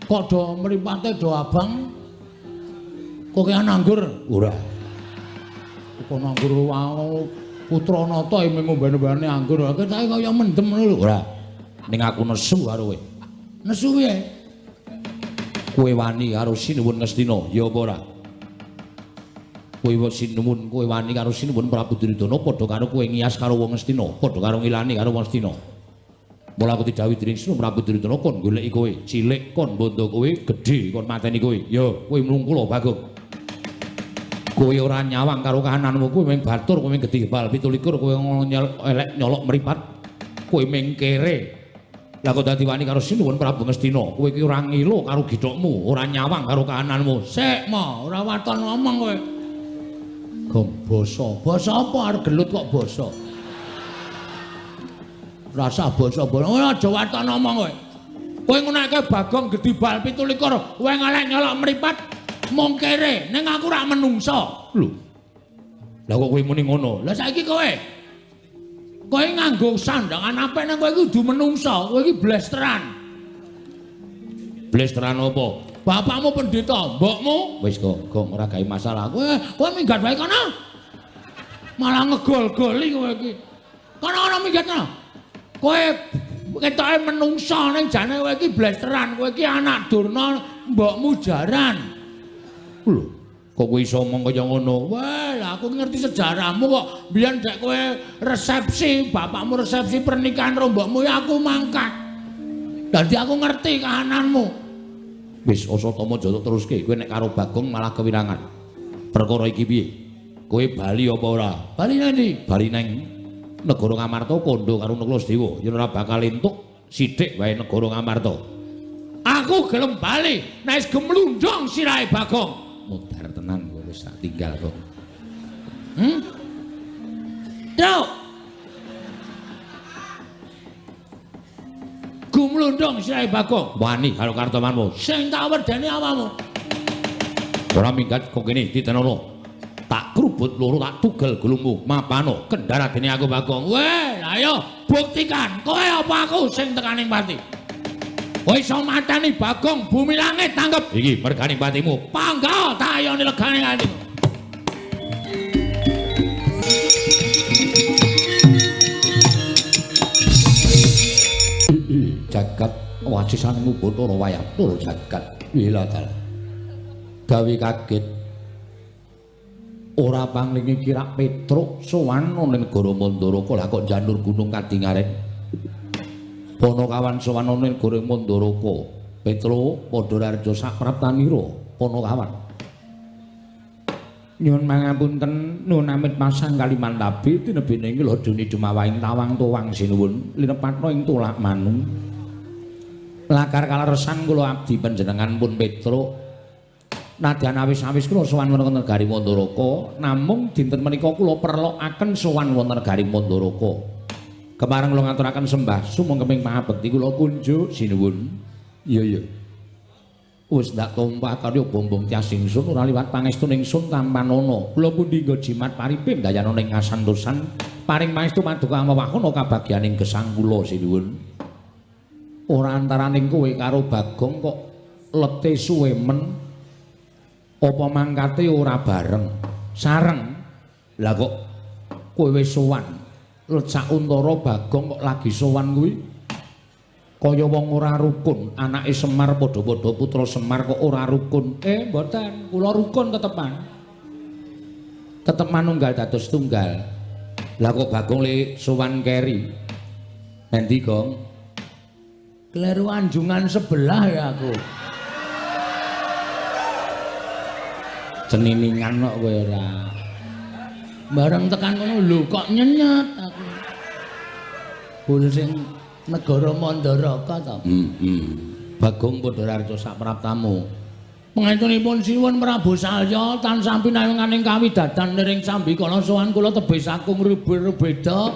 Kok do mripate do abang? Kokean anggur? Ora. Kok anggur wae putra nata mung ngombe-ombene anggur. Ketoke kaya mendem ngono lho. Ora. Ning aku nesu karo kowe. Nesu piye? Kowe wani karo Sinuwun Ngastina, ya apa ora? Kowe sinuwun, kowe wani karo Sinuwun Prabu Duryudana padha karo kowe ngiyas karo wong Ngastina, padha karo ngilani karo wong Ngastina. Mula aku didhawuhi dening Sinuwun Prabu Duryudana kon goleki kowe, cilik kon bondo kowe, gedhe kon mateni kowe. Ya, kowe mlungkula Bagong. Kowe ora nyawang karo kahananmu, kowe mung batur, kowe mung gedhe bal 27, kowe elek nyolok mripat, kowe mung kere. Lah kok dadi wani karo Sinuwun Prabu Ngastina, kowe iki ora ngilo karo githokmu, ora nyawang karo kahananmu. Sik, mo, ora waton ngomong kowe. Gong basa. Basa apa arep gelut kok basa? Rasa basa-basa. Ora aja waton ngomong kowe. Kowe ngunekke Bagong gedhi bal 27, kowe ngelek nyolok mripat mung kere, ning aku ora menungsa. Lho. Lah kok kowe muni ngono? Lah saiki kowe kowe nganggo sandangan apik nang kowe iki kudu menungsa, kowe iki blesteran. Blesteran apa? Bapakmu pendeta, mbokmu wis kok gong ora gawe masalah. Kowe minggat wae kono. Malah ngegol-goli kowe iki. Kono-kono minggat kono. Kowe ketoke menungsa ning jane kowe iki blesteran, kowe iki anak Durna, mbokmu jaran. Lho, kok kowe iso omong kaya ngono? Wah, lah aku ngerti sejarahmu kok. Biyen dek kowe resepsi, bapakmu resepsi pernikahan karo mbokmu ya aku mangkat. Dadi aku ngerti kahananmu. Wis Asatama aja teruske, kowe nek karo Bagong malah kewirangan. Perkara iki piye? Kowe bali apa ora? Bali nang ndi? Bali nang negara Ngamarta kandha karo Nakula Sedewa. Yen ora bakal entuk sithik wae negara Ngamarta. Aku gelem bali nek wis gemlundung sirahe Bagong. Mudhar tenan kowe wis tak tinggal kok. Truk. Gumlundung sirahe Bagong. Wani karo kartomanmu. Sing tak werdeni awakmu. Ora minggat kok kene titenono. Tak krubut loro tak tugel gulungmu. Mapano kendharadene aku Bagong. Weh, ayo buktikan kowe apa aku sing tekaning pati. Kowe iso mateni Bagong bumi langit tanggep. Iki mergane patimu. Pangga tak ayoni legane atimu. Jagat wasisan Bathara wayah tur jagat wilatal. Gawe kaget. Ora panglingi kirak Petruk sowan ana ning negara Mandaraka lah kok janur gunung kadingaren. Panakawan sowan ana ning negara Mandaraka. Petruk padha raja sapraptanira Panakawan. Nyuwun mangapunten nuwun amit pasang Kalimantabi tinebene ing lodone dumawahing tawang tuwang sinuwun linepatna ing tulak manu. Lakar kaleresan kula abdi panjenengan pun Petruk. Nadyan awis-awis kula sowan wonten negari Mandaraka, namung dinten menika kula perlokaken sowan wonten negari Mandaraka. Kepareng kula ngaturaken sembah sumangkeming pangabekti kula kunjuk sinuwun. Iya iya. Wis ndak tumpa karya bombong tias ingsun ora liwat pangestu ingsun tampanana. Kula pundi nggo jimat paripe ndayana ing kasantosan paring pangestu paduka amewahana kabagyaning gesang kula sinuwun. Ora antaraning kowe karo Bagong kok lete suwe men. Apa mangkate ora bareng sareng? Lah kok kowe wis sowan let sauntara Bagong kok lagi sowan kuwi kaya wong ora rukun. Anake Semar padha-padha putra Semar kok ora rukun. Mboten, kula rukun tetepan. Tetep manunggal dados tunggal. Lah kok Bagong le sowan keri. Endi, Gong? Kleru anjungan sebelah ya aku. Ceniningan kok kowe ora. Bareng tekan kono lho kok nyenyet aku. Bul sing negara Mandaraka to. Bagong padha raja sapraptamu. Pangestunipun Sinuwun Prabu Salya tansah pinawenganing kawidadan niring sambikala sowan kula tebih saking rebeda.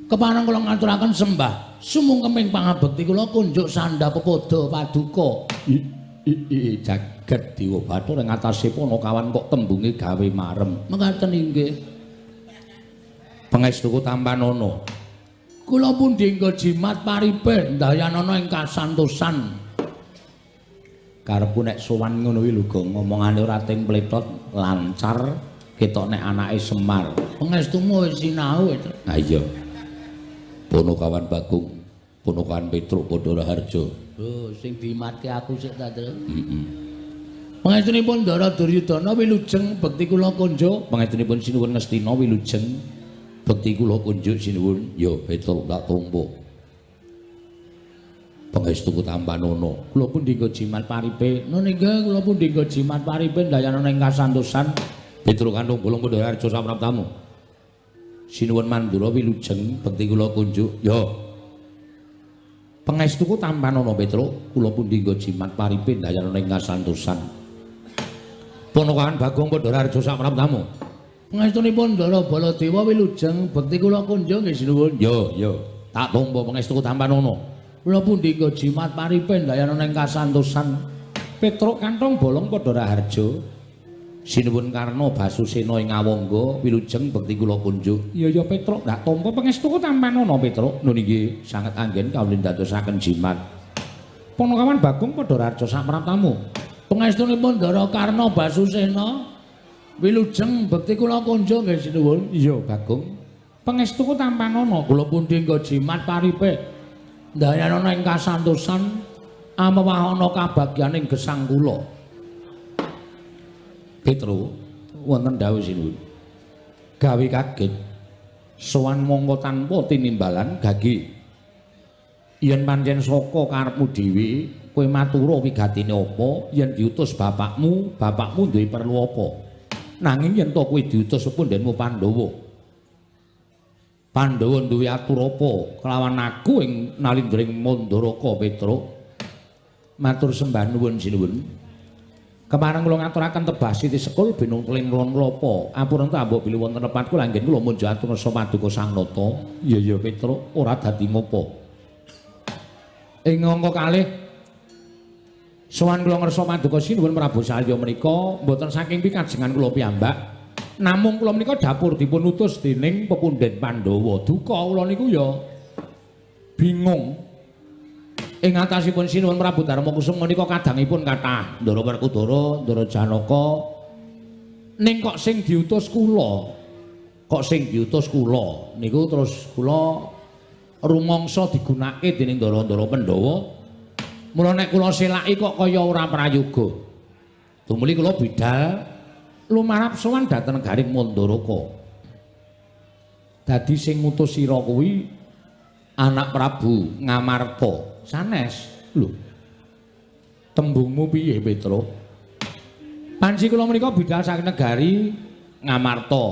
Kepareng kula ngaturaken sembah sumungkeming pangabekti kula kunjuk sandha pepoda paduka. Jagat Dewa Bathara ing atase Panakawan kok tembunge gawe marem. Mekaten inggih. Pangestuku tampanana. Kula pundi nggo jimat paripe ndayanana ing kasantosan. Karepku nek sowan ngono kuwi lho, Gong, ngomongane ora templetot, lancar, ketok nek anake Semar. Pangestumu wis sinau itu. Ha iya. Ponokawan Bagong, Ponokawan Petruk Padha Raharja. Oh, sing dimatke aku sik ta, Tru. Heeh. Pangestunipun Ndara Duryudana wilujeng bekti kula kunjuk. Pangestunipun Sinuwun Ngastina wilujeng bekti kula kunjuk sinuwun. Ya, Petruk tak tampa. Pangestuku tampanono. Kula pun dinggo jimat paripe. Nun inggih kula pun dinggo jimat paripe ndayana ing kasantosan. Petruk Kantung Bolong Padha Raharja samraptamu. Sinuwun Mandura wilujeng bekti kula kunjuk. Ya. Pangestuku tampanono Petruk, kula pun dinggo jimat paripe ndayana ing kasantosan. Ponokawan Bagong Padha Raharja samraptamu. Pangestunipun Ndara Baladewa wilujeng bekti kula kunjuk nggih sinuwun. Ya, ya. Tak tampa pangestuku tampanono. Kula pundi nggo jimat paripe ndayana ing kasantosan. Petruk Kanthong Bolong Padha Raharja. Sinuwun Karna Basusena ing Awangga wilujeng bekti kula kunjuk. Iya ya Petruk, ndak tampa pangestuku tampanono Petruk. Nun inggih sanget anggen kawula ndadosaken jimat. Ponokawan Bagong Padha Raharja samraptamu. Pangestunipun Ndara Karna Basusena wilujeng bekti kula kunjuk nggih sinuwun. Iya Bagong. Pangestuku tampanono. Kula pundi nggo jimat paripe ndayana ing kasantosan amewahana kabagyaning gesang kula. Petruk wonten dawuh sinuwun. Gawe kaget sowan mongko tanpa tinimbalan gage. Yen pancen saka karepmu dhewe kowe matura wigatine apa, yen diutus bapakmu, bapakmu duwe perlu apa. Nanging yen to kowe diutus pundhenmu Pandhawa. Pandhawa duwe atur apa kelawan aku ing nalindring Mandaraka Petruk. Matur sembah nuwun sinuwun. Kepareng kula ngaturaken tebah siti sekul binung teling lon klapa. Ampun ta mbok bilih wonten lepat kula anggen kula munjuk atur nasa paduka Sang Nata. Iya iya Petruk, ora dadi ngopo. Ing angka kalih sowan kula ngersa paduka sinuwun Prabu Salya menika mboten saking pikajengan kula piyambak. Namung kula menika dapur dipun utus dening pepundhen Pandhawa. Duka kula niku ya bingung. Ing atasipun Sinuwun Prabu Darma Kusuma menika kadangipun kathah Ndara Werkudara, Ndara Janaka. Ning kok sing diutus kula, kok sing diutus kula niku terus kula rumangsa digunakake dening ndara-ndara Pandhawa. Mula nek kula selaki kok kaya ora prayoga. Tumuli kula bidal lumarap sowan dhateng negaring Mandaraka. Dadi sing ngutus sira kuwi anak Prabu Ngamarta. Sanes. Lho. Tembungmu piye, Petruk? Panci kula menika bidal saking negari Ngamarta.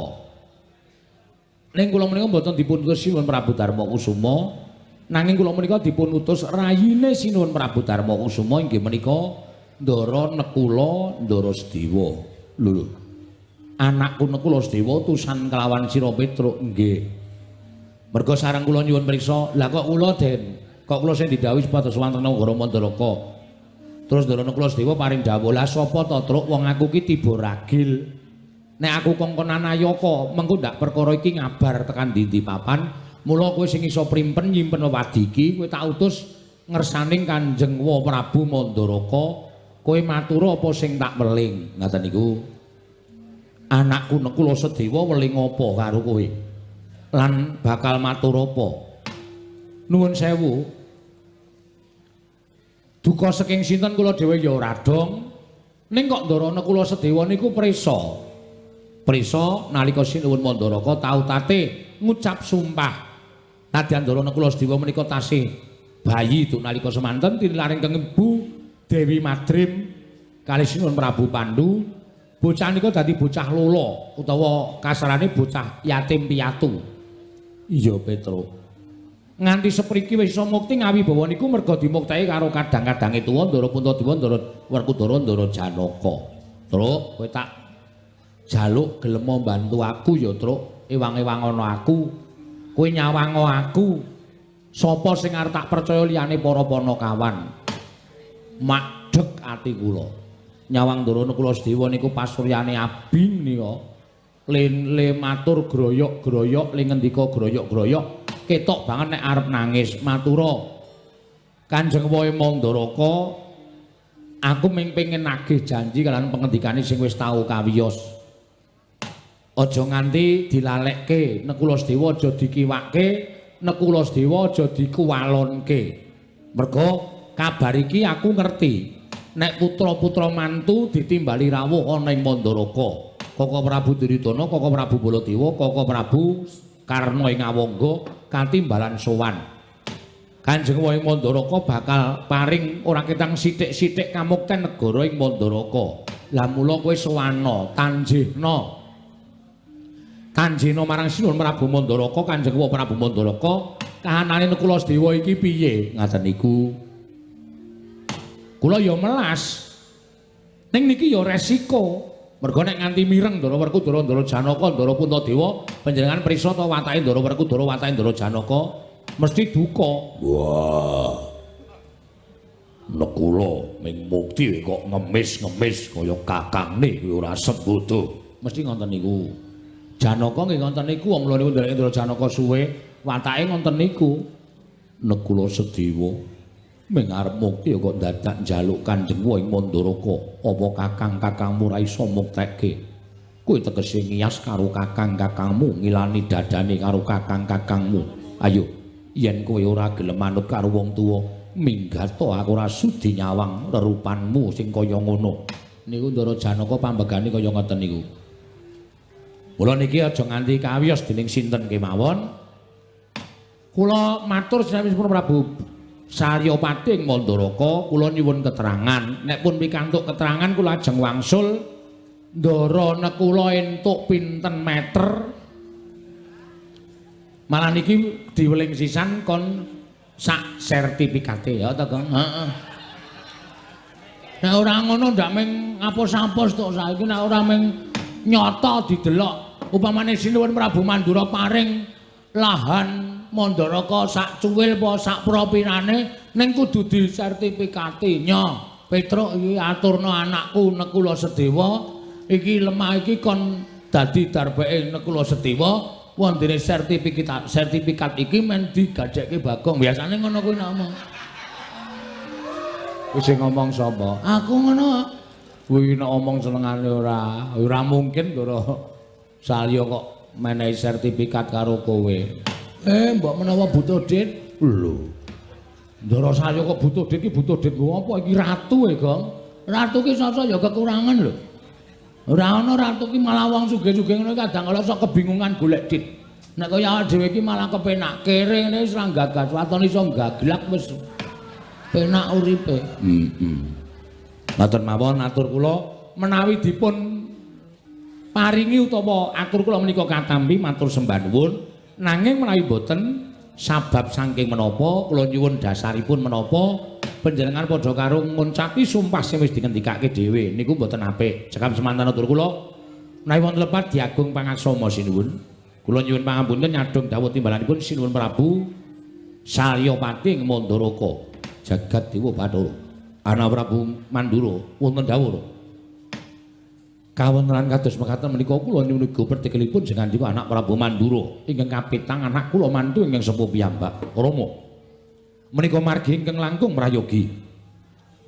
Ning kula menika mboten dipun utus Sinuwun Prabu Darma Kusuma, nanging kula menika dipun utus rayine Sinuwun Prabu Darma Kusuma inggih menika Ndara Nekula Ndara Sedewa. Lho lho. Anakku Nekula Sedewa utusan kelawan sira Petruk nggih. Merga sareng kula nyuwun priksa, lah kok kula den, kok kula sing didhawuhi supados wonten negara Mandaraka. Terus Ndara Nekula Sedewa paring dawuh, lah sapa to Truk wong aku ki tiba ragil. Nek aku kongkonan ayaka, mengko ndak perkara iki ngabar tekan ndi-ndi papan, mula kowe sing iso primpen nyimpen wewadi iki, kowe tak utus ngersaning Kanjeng Wa Prabu Mandaraka, kowe matur apa sing tak weling. Ngaten niku. Anakku Nekula Sedewa weling apa karo kowe? Lan bakal matur apa? Nuwun sewu. Duka saking sinten kula dhewe ya ora dong. Ning kok Ndara Nekula Sedewa niku prisa. Prisa nalika Sinuwun Mandaraka tau tate ngucap sumpah. Nadyan Ndara Nekula Sedewa menika tasih bayi duk nalika semanten tinilaring keng Ibu Dewi Madrim kalih Sinuwun Prabu Pandu. Bocah nika dadi bocah lolo utawa kasarane bocah yatim piatu. Iya Petruk. Nganti sepriki wis iso mukti ngawibawa niku merga dimukteki karo kadang-kadange tuwa Ndara Puntadewa, Ndara Werkudara, Ndara Janaka. Truk, kowe tak jaluk gelem mbantu aku ya, Truk. Ewang-ewang ana aku. Kowe nyawango aku. Sapa sing arep tak percaya liyane para panakawan? Makdeg ati kula. Nyawang Ndara Nekula Sedewa niku pasuryane abing nika. Le matur groyok-groyok, le ngendika groyok-groyok, ketok banget nek arep nangis. Matura Kanjeng Wae Mandaraka Aku ming pengen nagih janji kalian pengendikane sing wis tau kawiyos. Aja nganti dilalekke, Nekula Sedewa aja dikiwake, Nekula Sedewa aja dikuwalonke. Merga kabar iki aku ngerti. Nek putra-putra mantu ditimbali rawuh ana ing Mandaraka. Koko Prabu Duryudana, Koko Prabu Baladewa, Koko Prabu Karna ing Awangga katimbalan sowan. Kanjeng Wong Mandaraka bakal paring ora ketang sithik-sithik kamukten negara ing Mandaraka. Lah mula kowe sowana, tanjihna. Tanjihna marang Sinuwun Prabu Mandaraka, Kanjeng Wong Prabu Mandaraka, kahanane Nekula Sedewa iki piye? Ngaten niku. Kula ya melas. Ning niki ya resiko. Mergo nek nganti mireng Ndara Werkudara, Ndara Janaka, Ndara Puntadewa, panjenengan prisa ta watake Ndara Werkudara, watake Ndara Janaka mesti duka. Wah. Nekula ming mukti kok ngemis-ngemis kaya kakangne kuwi ora sembodo. Mesti ngoten niku. Janaka nggih ngoten niku, wong mula niku ndereke Ndara Janaka suwe, watake ngoten niku. Nekula Sedewa ming arep mukti kok dadak njaluk Kanjeng ing Mandaraka, apa kakang-kakangmu ra iso muktekke? Kuwi tegese ngiyas karo kakang-kakangmu, ngilani dadane karo kakang-kakangmu. Ayo, yen kowe ora gelem manut karo wong tuwa, minggat to aku ora sudi nyawang rerupanmu sing kaya ngono. Niku Ndara Janaka pambegane kaya ngoten niku. Mula niki aja nganti kawiyos dening sinten kemawon. Kula matur sinawis Prabu Saryapati ing Mandaraka, kula nyuwun keterangan. Nek pun pikantuk keterangan kula ajeng wangsul Ndara Nekula entuk pinten meter. Malah niki diweling sisan kon sak sertifikate ya ta, Kang? Heeh. Nek ora ngono ndak ming apos-apos tok saiki, nek ora ming nyata didelok. Upamane Sinuwun Prabu Mandura paring lahan Mandaraka sak cuwil apa sak propinane ning kudu disertifikati. Nyo, Petruk iki aturna anakku Nekula Sedewa, iki lemah iki kon dadi darbeke Nekula Sedewa, wondene sertifikat iki men digadekke Bagong. Biasane ngono kuwi nek omong. Wis sing ngomong sapa? Aku ngono. Kuwi nek omong senengane ora, ora mungkin Ndara Salya kok menehi sertifikat karo kowe. Mbok menawa butuh dit. Lho. Ndara Salya kok butuh dit iki butuh dit nggo apa iki ratu e, Gong? Ratu ki sasa ya kekurangan lho. Ora ana ratu ki malah wong sugih-sugih ngono kadang kala sok kebingungan golek dit. Nek kaya awake dhewe iki malah kepenak kere ngene wis ra gagas waton iso gaglak wis penak uripe. Heeh. Ngoten mawon atur kula menawi dipun paringi utawa atur kula menika katampi matur sembah nuwun. Nanging menawi boten sabab saking menapa kula nyuwun dasaripun menapa panjenengan padha karo nguncati sumpah sing wis dingendikake dhewe niku mboten apik. Cekap semanten atur kula menawi wonten lepat diagung pangaksama sinuwun. Kula nyuwun pangapunten nyadhong dawuh timbalanipun Sinuwun Prabu Saryapati ing Mandaraka. Jagat Dewa Bathara. Ana Prabu Mandura wonten dawuh. Kawontenan kados mekaten menika kula nyuwun uga pertikelipun jengandika anak Prabu Mandura ingkang kapitang anak kula mantu ingkang sepuh piyambak Rama. Menika margi ingkang langkung prayogi.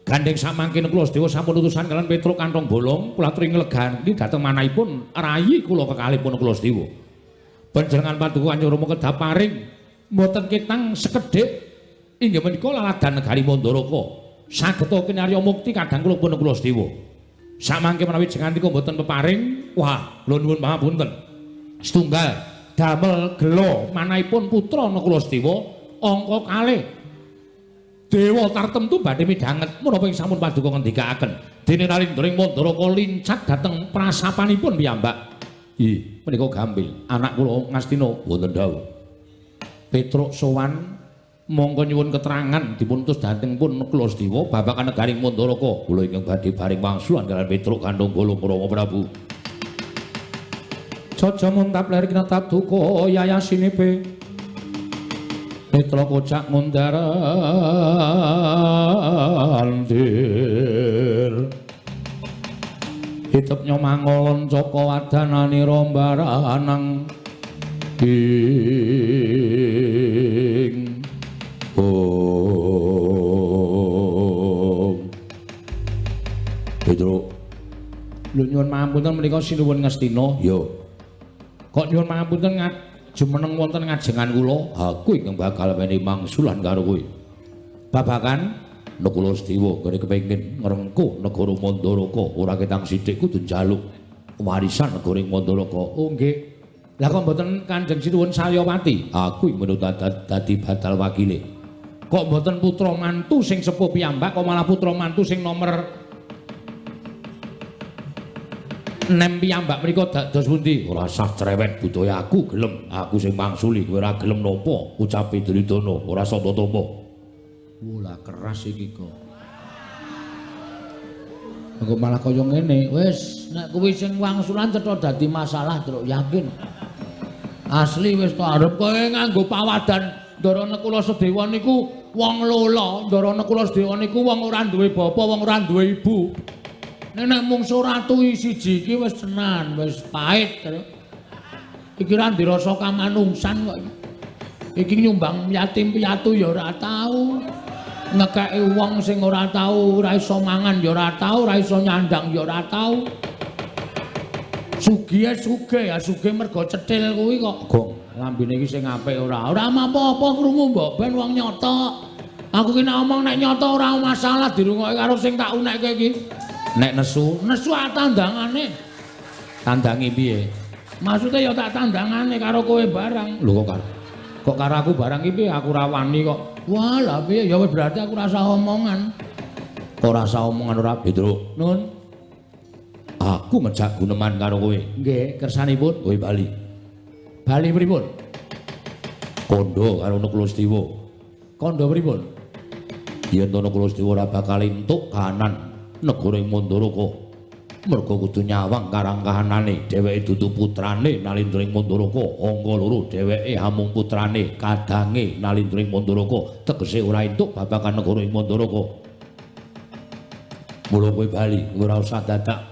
Gandheng samangke kula sedaya sampun utusan kalian Petruk kantong bolong kula aturi nglegani dhateng manahipun rayi kula kekalihipun kula sedaya. Panjenengan paduka Kanjeng Rama kedah paring mboten ketang sekedhik inggih menika laladan negari Mandaraka. Sageta kinarya mukti kadang kula pun kula sedaya. Samangke menawi jengandika mboten peparing, wah, kula nuwun pangapunten. Setunggal damel gela manahipun putra Nakula Sedewa angka kalih. Dewa tartemtu badhe midhanget menapa ing sampun paduka ngendikaaken. Dene Narendra ing Mandaraka lincak dhateng prasapanipun piyambak. Ih, menika gampil. Anak kula Ngastina wonten dawuh. Petruk sowan mongko nyuwun keterangan dipun utus dhateng pun Nakula Sedewa babagan negaring Mandaraka. Kula ingkang badhe paring wangsulan kaliyan Petruk kantong bolong Rama Prabu. Caca muntap ler kinatap duka yayasinipe. Petruk kocak mundar andir. Hitep nyomangolon caka wadanani rombaranang ing om. Petruk. Lho nyuwun pangapunten menika sinuwun Ngastina. Ya. Kok nyuwun pangapunten jumeneng wonten ngajengan kula? Aku ingkang bakal menehi mangsulan karo kowe. Babagan Nakula Sedewa kene kepengin ngrengkuh negara Mandaraka, ora ketang sithik kudu njaluk warisan negara ing Mandaraka. Oh nggih. Lah kok mboten Kanjeng Sinuwun Salyapati? Aku ing menut dadi badal wakile. Kok mboten putra mantu sing sepuh piyambak, kok malah putra mantu sing nomer 6 piyambak menika dados pundi? Ora sah cerewet budaya, aku gelem, aku sing mangsuli, kowe ora gelem napa? Ucape Duryudana, ora santa tampa. Wah, keras iki kok. Engko malah kaya ngene. Wis, nek kuwi sing wangsulan cetha dadi masalah, Truk, yakin. Asli wis to arep kowe nganggo pawadan Ndara Nakula Sedewa niku wong lola, Ndara Nakula Sedewa niku wong ora duwe bapa, wong ora duwe ibu. Nek nek mungsu ratu siji iki wis tenan, wis pahit. Iki ora dirasa kamanungsan kok. Iki nyumbang yatim piatu ya ora tau. Ngekeki wong sing ora tau, ora iso mangan ya ora tau, ora iso nyandang ya ora tau. Sugihe sugih ya sugih mergo cethil kuwi kok. Gong, lambene iki sing apik ora. Ora apa-apa krungu mbok ben wong nyoto. Aku ki nek omong nek nyoto ora masalah dirungokke karo sing tak unekke iki. Nek nesu, nesu tandangane. Tandangi piye? Maksude ya tak tandangane karo kowe barang. Lho kok karo. Kok karo aku barang iki piye? Aku ora wani kok. Wah, lah piye? Ya wis berarti aku rasa omongan. Kok rasa omongan ora, Petruk? Nun. Aku ngejak guneman karo kowe. Nggih, kersanipun kowe bali. Bali pripun? Kandha karo Nakula Sedewa. Kandha pripun? Yen to Nakula Sedewa ora bakal entuk kahanan negara ing Mandaraka. Merga kudu nyawang karang kahanane, dheweke dudu putrane Nalindra ing Mandaraka. Angka loro dheweke amung putrane kadange Nalindra ing Mandaraka, tegese ora entuk babagan negara ing Mandaraka. Mula kowe bali, ora usah dadak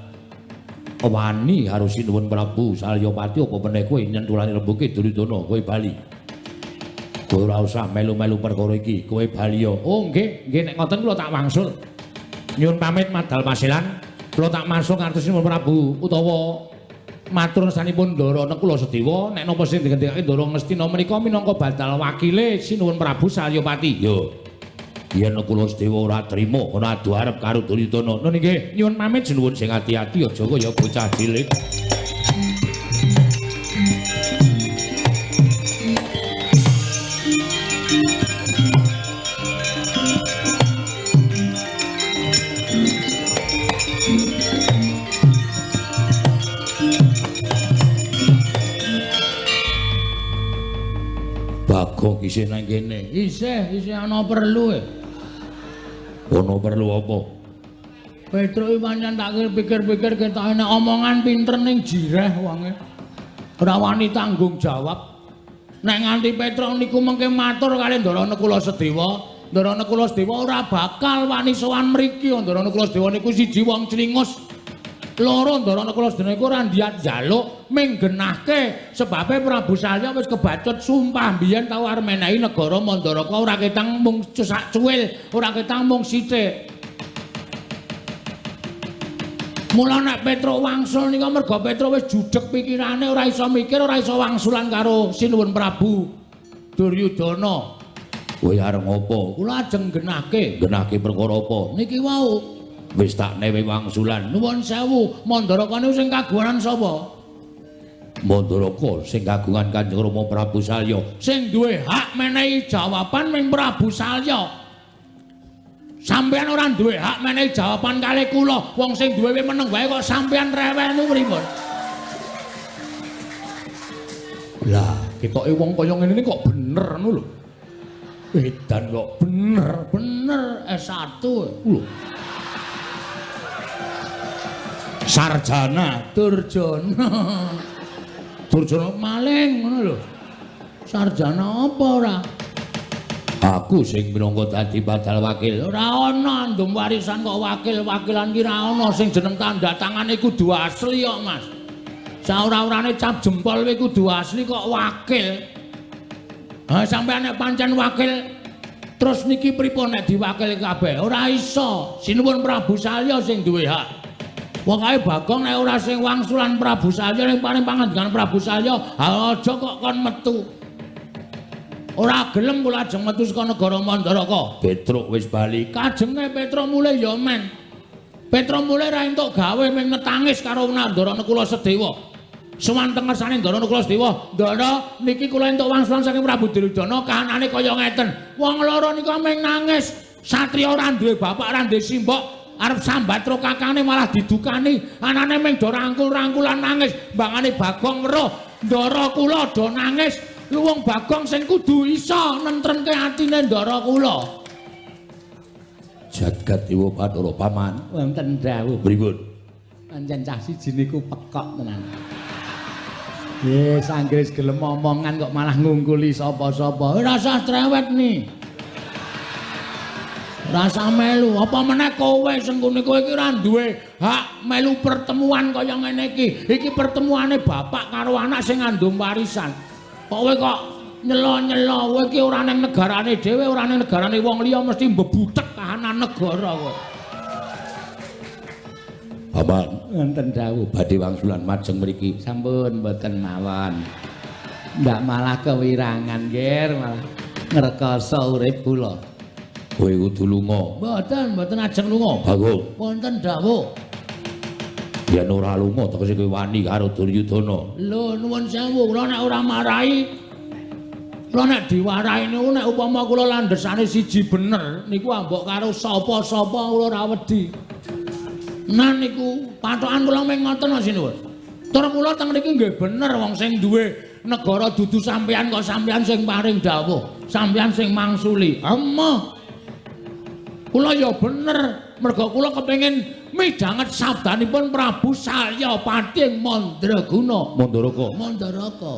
wani karo Sinuwun Prabu Salyapati apa meneh kowe nyentulane rembuke Duryudana, kowe bali. Kowe ora usah melu-melu perkara iki, kowe bali ya. Oh nggih, nggih nek ngoten kula tak wangsul. Nyuwun pamit madal pasilan. Kula tak masuk ngantos Sinuwun Prabu utawa matur sanipun Ndara Nakula Sedewa nek napa sing digendikake Ndara Ngastina menika minangka badal wakile Sinuwun Prabu Salyapati. Yo. Yen Nakula Sedewa ora trima ana adu arep karo Duryudana. Nun nggih, nyuwun pamit sinuwun sing ati-ati aja kaya bocah cilik. Bagong isih nang kene. Isih, isih ana perlu e. Ana perlu apa? Petruk iki pancen tak pikir-pikir ketoke nek omongan pinter ning jireh wonge. Ora wani tanggung jawab. Nek nganti Petruk niku mengke matur kali Ndara Nakula Sedewa, Ndara Nakula Sedewa ora bakal wani sowan mriki. Ndara Nakula Sedewa niku siji wong clingus. Loro Ndara Nakula Sedewa niku ora ndiyat njaluk ming genahke sebabe Prabu Salya wis kebacut sumpah biyen tau arep menehi negara Mandaraka ora ketang mung sak cuwil, ora ketang mung sithik. Mula nek Petruk wangsul nika merga Petruk wis judeg pikirane ora iso mikir, ora iso wangsulan karo Sinuwun Prabu Duryudana. Kowe arep ngopo? Kula ajeng genahke. Genahke perkara apa? Niki wau. Wis tak newe wangsulan. Nuwun sewu, Mandaraka niku sing kagungan sapa? Mandaraka sing kagungan Kanjeng Rama Prabu Salya. Sing duwe hak menehi jawaban ming Prabu Salya. Sampeyan ora duwe hak menehi jawaban kalih kula. Wong sing duwe meneng wae kok sampeyan rewel niku pripun? Lah, ketoke wong kaya ngene iki kok bener ngono lho. Edan kok bener, bener S1 lho. Sarjana Durjana. Durjana maling ngono lho. Sarjana apa ora? Aku sing minangka dadi badal wakil. Ora ana andum warisan kok wakil-wakilan ki ora ana sing jeneng tanda tangane kudu asli kok, Mas. Saora-orane cap jempol kuwi kudu asli kok wakil. Ha sampeyan nek pancen wakil Terus niki pripun nek diwakili kabeh? Ora iso. Sinuwun Prabu Salya sing duwe hak. Pokoke Bagong nek ora sing wangsulan Prabu Salya ning paring pangandikan Prabu Salya, aja kok kon metu. Ora gelem kula ajeng metu saka negara Mandaraka. Petruk wis bali. Kajenge Petruk mulih ya men. Petruk mulih ra entuk gawe ming netangis karo Ndara Nakula Sedewa. Suwanteng ngersane Ndara Nakula Sedewa, "Ndara, niki kula entuk wangsulan saking Prabu Duryudana kahanane kaya ngeten." Wong loro nika ming nangis. Satriya ora duwe bapak, ora duwe simbok, arep sambat karo kakane malah didukani. Anane ming do rangkul-rangkulan nangis. Mbangane Bagong weruh, Ndara kula do nangis. Luwung Bagong sing kudu iso nentremke atine ndara kula. Jagat Dewa Bathara Paman. Wonten dawuh. Pripun? Pancen cah siji niku pekok tenan. Yes, anggere gelem omongan kok malah ngungkuli sapa-sapa. Ora usah trewet nih. Ora usah melu. Apa meneh kowe sengkune kowe iki ora duwe hak melu pertemuan kaya ngene iki. Iki pertemuane bapak karo anak sing ngandung warisan. Kowe kok nyelo-nyelo, kowe iki ora ning negarane dhewe, ora ning negarane wong liya mesti mbebutek kahanan negara kowe. Paman, wonten dawuh badhe wangsulan majeng mriki. Sampun mboten mawon. Ndak malah kewirangan, Ger, malah ngrekoso urip kula. Kowe kudu lunga. Mboten, mboten ajeng lunga. Bagong. Wonten dawuh. Yen ora lunga tegese kowe wani karo Duryudana. Lho nuwun sewu, kula nek ora marahi, kula nek diwarahi niku nek upama kula landhesane siji bener niku ambok karo sapa-sapa kula ora wedi. Nah niku patokan kula mung ngoten sinuwun. Tur kula teng mriki nggih bener wong sing duwe negara dudu sampeyan kok sampeyan sing paring dawuh, sampeyan sing mangsuli. Emoh. Kula ya bener merga kula kepengin midhanget sabdanipun Prabu Salyapati ing Mandraguna. Mandaraka. Mandaraka.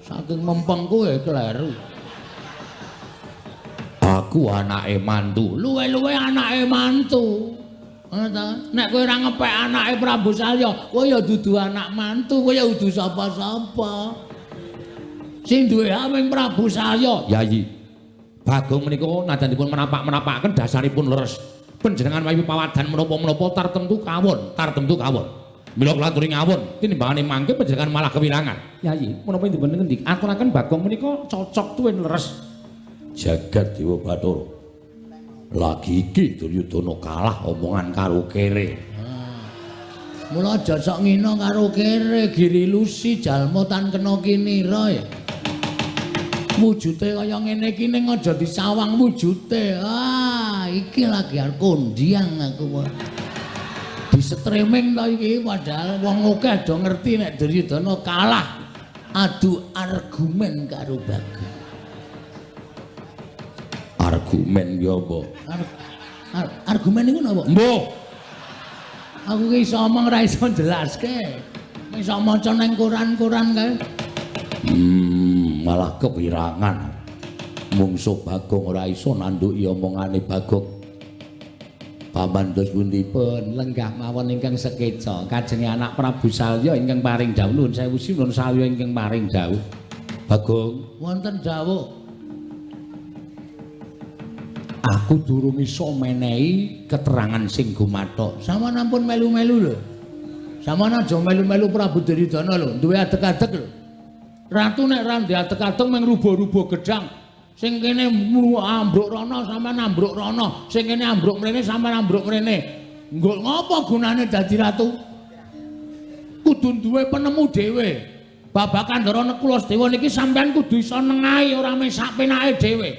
Saking mempeng kowe kleru. Aku anake mantu. Luwe-luwe anake mantu. Ngono ta? Nek kowe ora ngepek anake Prabu Salya, kowe ya dudu anak mantu, kowe ya dudu sapa-sapa. Sing duwe hak ming Prabu Salya. Yayi. Bagong menika najan dipun menapak-menapakaken dasaripun leres. Panjenengan mawi pawadan menapa-menapa tartemtu kawon, tartemtu kawon. Mila kula aturi ngawon, tinimbangane mangke panjenengan malah kewirangan. Yayi, menapa dipun ngendik aturaken Bagong menika cocok tuwin leres. Jagat Dewa Bathara. Lagi iki Duryudana kalah omongan karo kere. Mula aja sok ngina karo kere, giri lusi jalma tan kena kinira ya. Wujute kaya ngene iki ning aja disawang wujute. Ah, iki lagi arep kondiang aku. Di streaming to iki padahal wong akeh do ngerti nek Duryudana kalah adu argumen karo Bagong. Argumen ki apa? Argumen niku napa? Mbuh. Aku ki iso omong ora iso jelaske. Iso maca ning koran-koran kae. Malah kewirangan. Mungsuh Bagong ora iso nandhuki omongane Bagong. Paman dos pundi? Pun lenggah mawon ingkang sekeca kajenge anak Prabu Salya ingkang paring dawuh. Nuwun sewu sinuwun Salya ingkang paring dawuh. Bagong, wonten dawuh. Aku durung iso menehi keterangan sing gumathok. Sampeyan ampun melu-melu lho. Sampeyan aja melu-melu Prabu Duryudana lho, duwe adeg-adeg lho. Ratu nek ra ndek adeg-adeg mung rubuh-rubuh gedhang. Sing kene ambruk rono sampeyan ambruk rono, sing kene ambruk mrene sampeyan ambruk mrene. Nggo ngopo gunane dadi ratu? Kudu duwe penemu dhewe. Babagan Ndara Nakula Sedewa niki sampeyan kudu iso nengahi ora mung sak penake dhewe.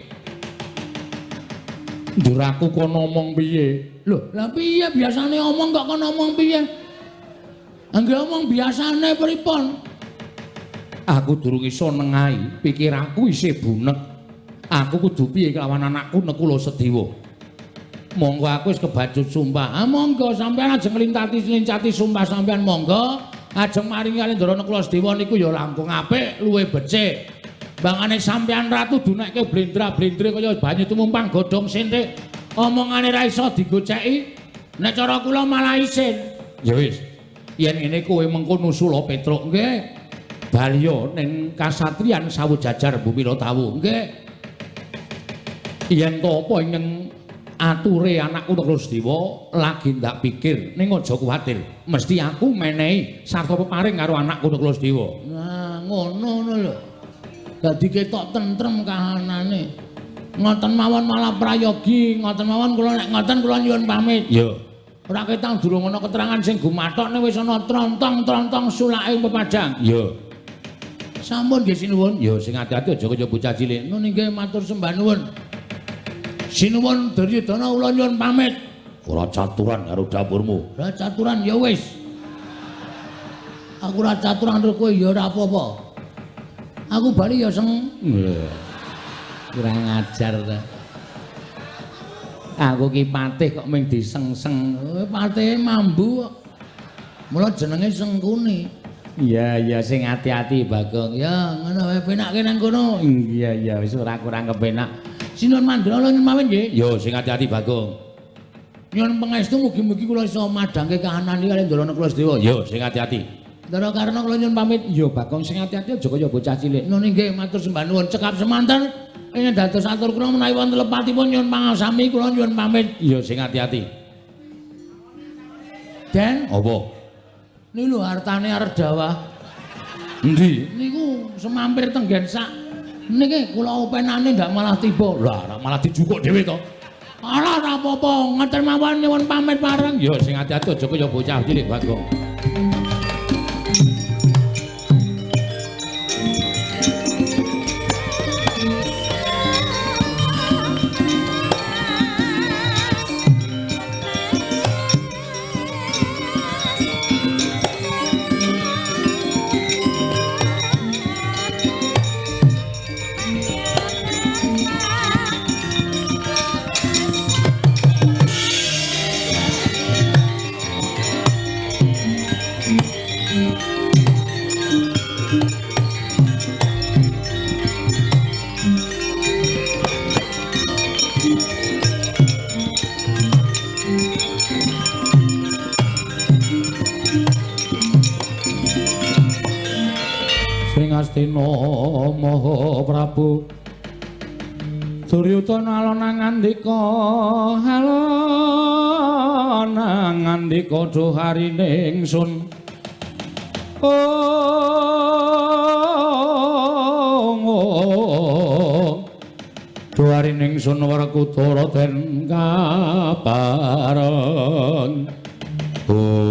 Ndur aku kono omong piye? Lho, lah piye biasane omong kok kono omong piye? Angger omong biasane pripun? Aku durung iso nengahi, pikir aku isih bunek. Aku kudu piye kelawan anakku Nakula Sedewa? Monggo aku wis kebacut sumpah. Ah monggo sampeyan ajeng nglintati-lincati sumpah sampeyan monggo. Ajeng maringi kali Ndara Nakula Sedewa niku ya langkung apik, luwih becik. Bangane sampeyan ratu dunekke blendra-blendre kaya banyu tumumpang godhong senthik. Omongane ra iso digoceki. Nek cara kula malah isin. Ya wis. Yen ngene kowe mengko nusula Petruk nggih. Balya ning kasatriyan Sawujajar Bumi Tawu nggih. Yen to apa ingkang ature anakku Nakula Sadewa lagi ndak pikir, ning aja kuwatir. Mesti aku menehi sarta peparing karo anakku Nakula Sadewa. Nah, ngono ngono lho. Dadi ketok tentrem kahanane. Ngoten mawon malah prayogi, ngoten mawon kula nek ngoten kula nyuwun pamit. Iya. Ora ketang durung ana keterangan sing gumathok nek wis ana trontong-trontong sulake pepadang. Iya. Sampun nggih sinuwun. Ya sing ati-ati aja kaya bocah cilik. Nun inggih matur sembah nuwun. Sinuwun Duryudana kula nyuwun pamit. Ora caturan karo dapurmu. Ora caturan ya wis. Aku ora caturan karo kowe ya ora apa-apa. Aku bali ya seng. Kurang ajar ta. Aku ki patih kok mung disengseng. Patihe mambu kok. Mula jenenge Sengkuni. Iya iya sing ati-ati Bagong. Ya ngono wae penakke nang kono. Iya iya wis ora kurang kepenak. Sinuwun Mandra kula nyuwun mawon nggih. Yo sing ati-ati Bagong. Nyuwun pangestu mugi-mugi kula iso madhangke kahanan iki kaliyan Ndara Nakula Sadewa. Yo sing ati-ati. Ndara Karna kula nyuwun pamit. Yo Bagong sing ati-ati aja kaya bocah cilik. Nun inggih matur sembah nuwun cekap semanten. Ingkang dados atur kula menawi wonten lepatipun nyuwun pangasami kula nyuwun pamit. Yo sing ati-ati. Den, apa? Niku lho hartane arep dawah. Endi? Niku semampir tenggen sak. Niki kula openane ndak malah tiba. Lah, malah dijukuk dhewe to. Ora ora apa-apa, ngoten mawon nyuwun pamit pareng. Ya sing ati-ati aja kaya bocah cilik Bagong. Astina Maha Prabu Duryudana alona ngandika alona ngandika duharine ingsun. Oh duharine ingsun Werkudara den kapareng. Oh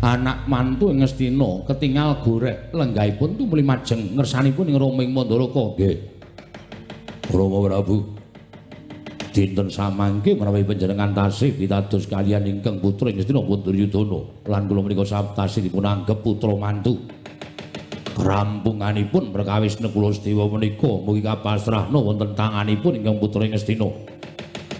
anak mantu ing Ngastina ketingal gorek lenggahipun tumuli majeng ngersanipun ing Rama ing Mandaraka. Nggih. Rama Prabu. Dinten samangke menawi panjenengan tasih pitados kaliyan ingkang putra ing Ngastina pun Duryudana lan kula menika tasih dipun anggep putra mantu. Rampunganipun perkawis Nakula Sadewa menika mugi kapasrahna wonten tanganipun ingkang putra ing Ngastina.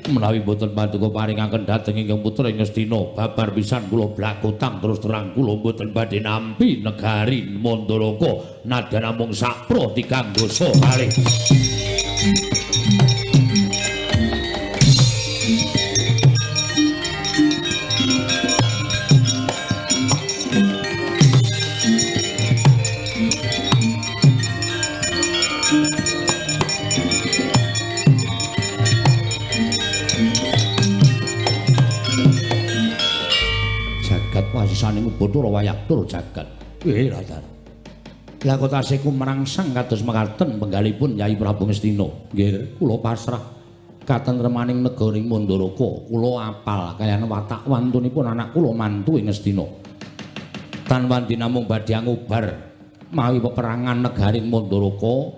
Menawi boten paduka paringaken dhateng ingkang putra ing Ngastina babar pisan kula blakutang terus terang kula boten badhe nampi negari Mandaraka nadyan namung sakpro tigang dasa kalih. Wasisaning Bathara Wayaktur jagat. Latar. Lah kok tasih kumrangsang kados mekaten penggalipun Yai Prabu Ngastina. Nggih, kula pasrah katentremaning negari Mandaraka. Kula apal kaliyan watak wantunipun anak kula mantu ing Ngastina. Tan wandi namung badhe ngubar mawi peperangan negari Mandaraka,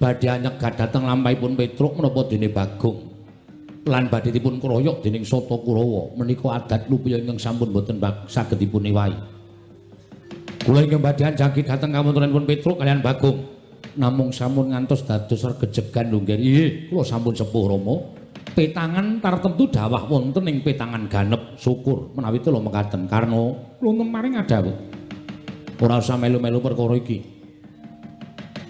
badhe nyegat dhateng lampahipun Petruk menapa dene Bagong. Lan badhe dipun kroyok dening Sata Kurawa menika adat lupiya ingkang sampun boten saged dipun ewahi. Kula ingkang badhe anjagi dhateng kawontenanipun Petruk kaliyan Bagong namung sampun ngantos dados regejegan lho nggih. Nggih, kula sampun sepuh Rama. Petangan tartemtu dawah wonten ing petangan ganep. Syukur menawi kula mekaten karna kula maring adhawuh. Ora usah melu-melu perkara iki.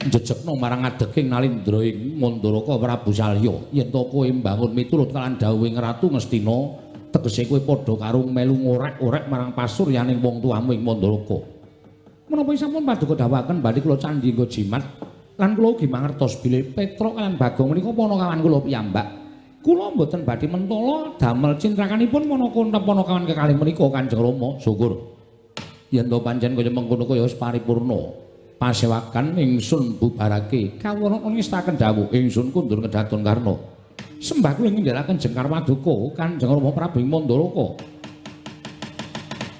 Jejekno marang adeking Nalindra ing Mandaraka Prabu Salya yen to kowe mbangun miturut kaliyan dawuhing Ratu Ngastina tegese kowe padha karo melu ngorek-orek marang pasuryaning wong tuamu ing Mandaraka. Menapa sampun paduka dawuhaken badhe kula candhi nggo jimat Lan kula ugi mangertos bilih Petruk lan Bagong menika panakawan kula piyambak. Kula mboten badhe mentala damel cintrakanipun manaka panakawan kekalih menika Kanjeng Rama. Syukur. Yen to pancen kaya mengkono kaya wis paripurna. Pasewakan ingsun bubarake kawula ngestaken dawuh ingsun kundur kedaton Karna. Sembah kula ngendharaken jengkar paduka Kanjeng Rama Prabu Mandaraka.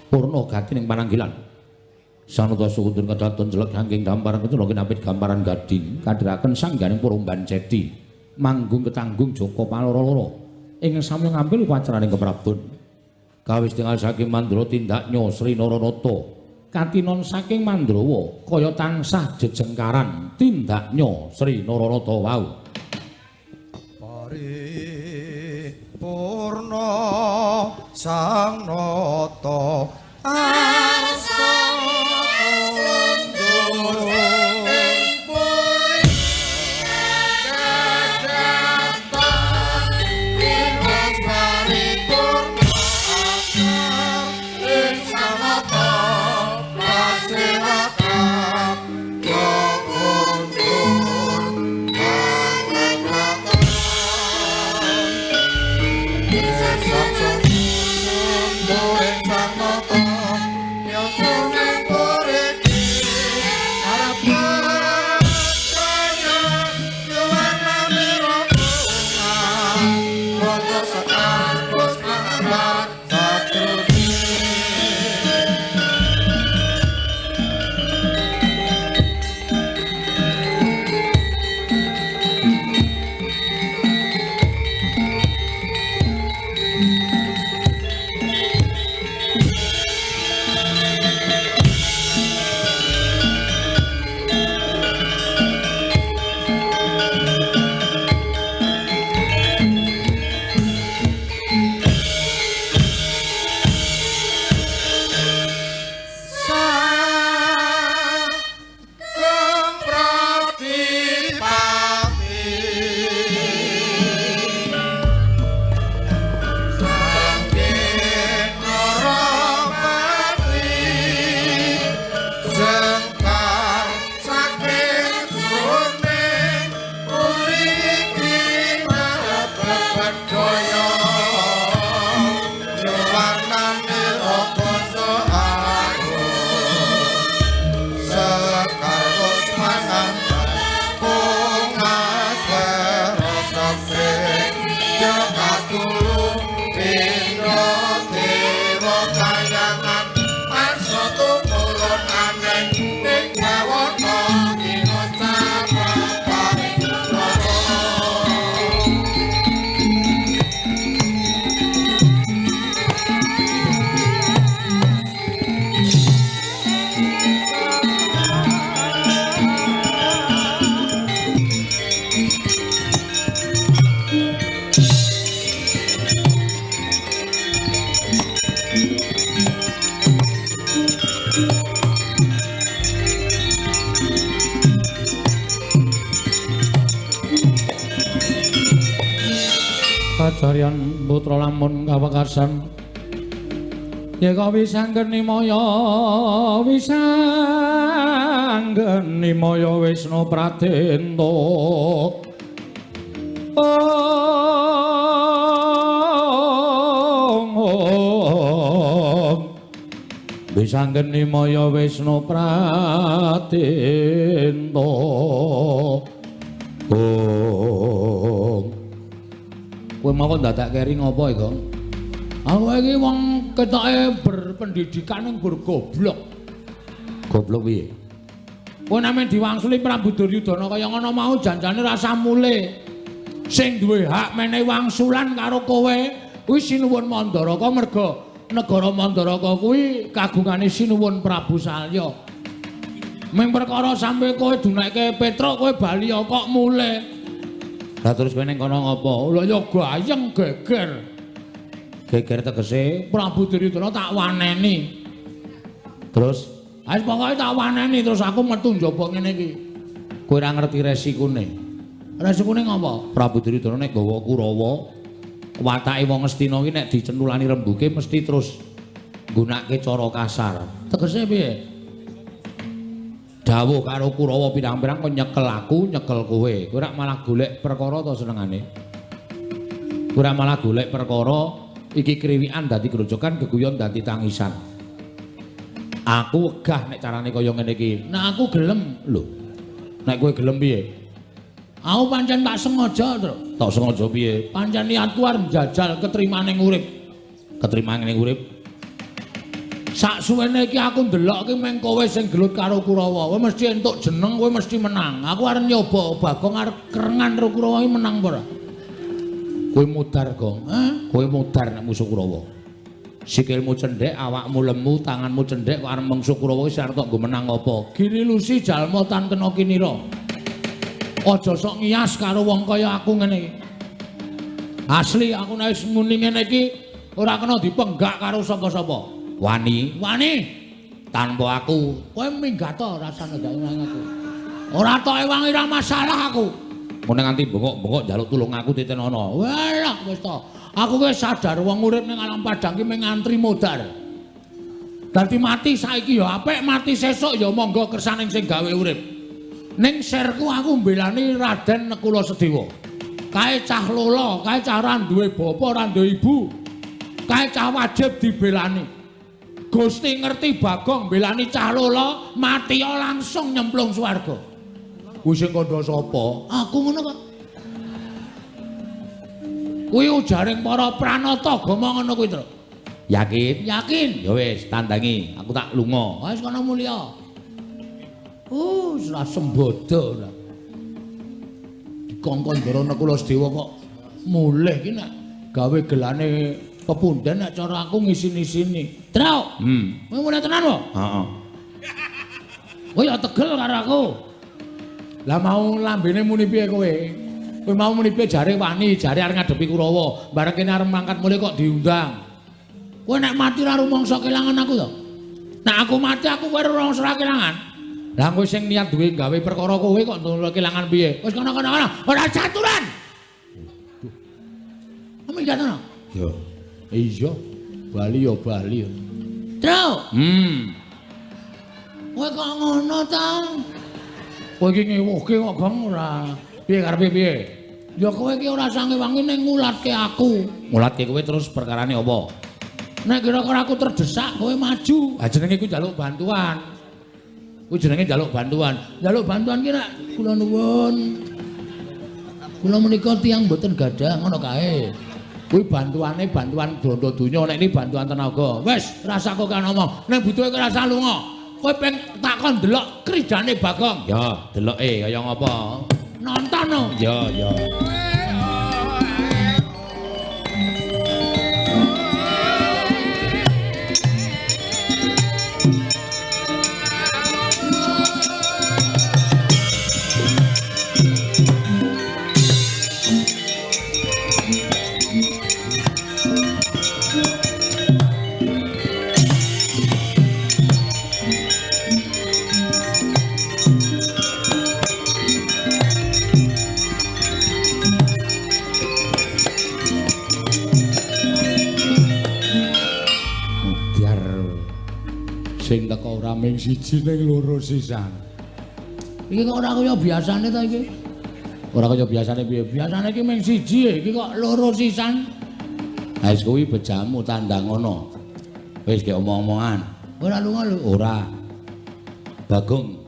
Purna gati ning pananggilan. Sanata sukundur kedaton jelek saking damparan kencana kinapit gamparan gading kadhiraken sangganing Purumban Cedi manggung ketanggung Joko Paloro-loro ing samya ngambil upacaraning keprabon. Kawis tingal saking Mandra tindaknya Sri Naranata katinon saking Mandrawa kaya tansah jejengkaran tindaknya Sri Naranata wau. Paripurna Sang Nata arsa Kajaryan putra lamun kawekasan yeka wisanggeni maya wisanggeni maya Wisnu Pradenta. Ong ong wisanggeni maya Wisnu Pradenta. Ong kowe mau dadak keri ngopo iki, Gong? Aku iki wong ketoke berpendidikan ning goblok. Goblok piye? Kowe name diwangsuli Prabu Duryudana kaya ngono mau janjane rasa mule. Sing duwe hak menehi wangsulan karo kowe kuwi Sinuwun Mandaraka merga negara Mandaraka kuwi kagungane Sinuwun Prabu Salya. Ming perkara sampe kowe dunekke Petruk kowe bali kok mule. Lah terus kowe ning kono ngopo? Lah ya gayeng geger. Geger tegese Prabu Duryudana tak waneni. Terus wis pokoke tak waneni terus aku metu njaba ngene iki. Kowe ora ngerti resikune. Resikune ngopo? Prabu Duryudana nek gawa Kurawa, watake wong Ngastina iki nek dicentulani rembuke mesti terus nggunakake cara kasar. Tegese piye? Dawuh karo Kurawa pirang-pirang kok nyekel aku, nyekel kowe. Kowe rak malah golek perkara to senengane. Kowe rak malah golek perkara iki kriwikan dadi grojokan, geguyon dadi tangisan. Aku wegah nek carane kaya ngene iki. Nek aku gelem lho. Nek kowe gelem piye? Aku pancen tak sengaja, Truk. Tak sengaja piye? Pancen niatku arep njajal ketrimane urip. Ketrimane urip. Sak suwene iki aku ndelok iki meng kowe sing gelut karo Kurawa. Kowe mesti entuk jeneng, kowe mesti menang. Aku arep nyoba Bagong arep kerengan karo Kurawa iki menang apa ora? Kowe mudar, Gong. Hah? Kowe mudar nek musuh Kurawa. Sikilmu cendhek, awakmu lemu, tanganmu cendhek kok arep mungsuh Kurawa wis arep tok nggo menang apa? Giri Lusi jalma tan kena kinira. Aja sok ngiyas karo wong kaya aku ngene iki. Asli aku nek wis muni ngene iki ora kena dipenggak karo sapa-sapa. Wani, wani tanpa aku. Kowe minggat to rasane gak nang aku. Ora tok ewangi ora masalah aku. Mun nganti bengok-bengok njaluk tulung aku titenono. Walah wis to. Aku wis sadar wong urip ning alam padang ki mung ngantri modar. Dadi mati saiki ya apik, mati sesuk ya monggo kersane sing gawe urip. Ning serku aku mbelani Raden Nekula Sedewa. Kae cah lolo, kae cah ora duwe bapa, ora duwe ibu. Kae cah wajib dibelani. Gusti ngerti Bagong mbelani cah lolo, mati langsung nyemplung swarga. Kuwi sing kandha sapa? Aku ngono kok. Kuwi ujaring para pranata agama ngono kuwi, Truk. Yakin? Yakin. Ya wis, tandangi, aku tak lunga. Wis kono mulya. Ora sembodo ora. Dikongkon Ndara Nekula Sedewa kok mulih iki nek gawe gelane pepunden nek cara aku ngisin-isini. Truk. Kowe mulih tenan wae? Heeh. Kowe ya tegel karo aku. Lah mau lambene muni piye kowe? Kowe mau muni piye jare wani, jare arep ngadepi Kurawa. Bareng kene arep mangkat mulih kok diundang. Kowe nek mati ora rumangsa kelangan aku to? Nek aku mati aku kowe ora rumangsa kelangan. Lah kowe sing niat duwe gawe perkara kowe kok nulung kelangan piye? Wis kono-kono kono, ora caturan. Waduh. Minggat ngono? Ya. Iya, bali ya bali. Truk. Kowe kok ngono ta? Kowe iki ngewuhke kok Gong ora. Piye karepe piye? Ya kowe iki ora sange-wangi ning ngulatke aku. Ngulatke kowe terus perkarane apa? Nek kira-kira aku terdesak kowe maju. Ha jenenge iku njaluk bantuan. Kuwi jenenge njaluk bantuan. Njaluk bantuan ki nek kula nuwun. Kula menika tiyang mboten gadah ngono kae. Kuwi bantuane bantuan bondo donya, nek ini bantuan tenaga. Wis, rasa kok kan ngomong. Nek butuhe kowe rasa lunga. Kowe peng takon delok kridane Bagong. Ya, deloke kaya ngapa. Nonton no. Ya, ya. Sing teko ora ming siji ning loro sisan. Iki kok ora kaya biasane ta iki? Ora kaya biasane piye? Biasane iki ming siji, iki kok loro sisan. Ha wis kuwi bejamu tandang ngono. Wis gek omong-omongan. Ora lunga lho. Ora. Bagong.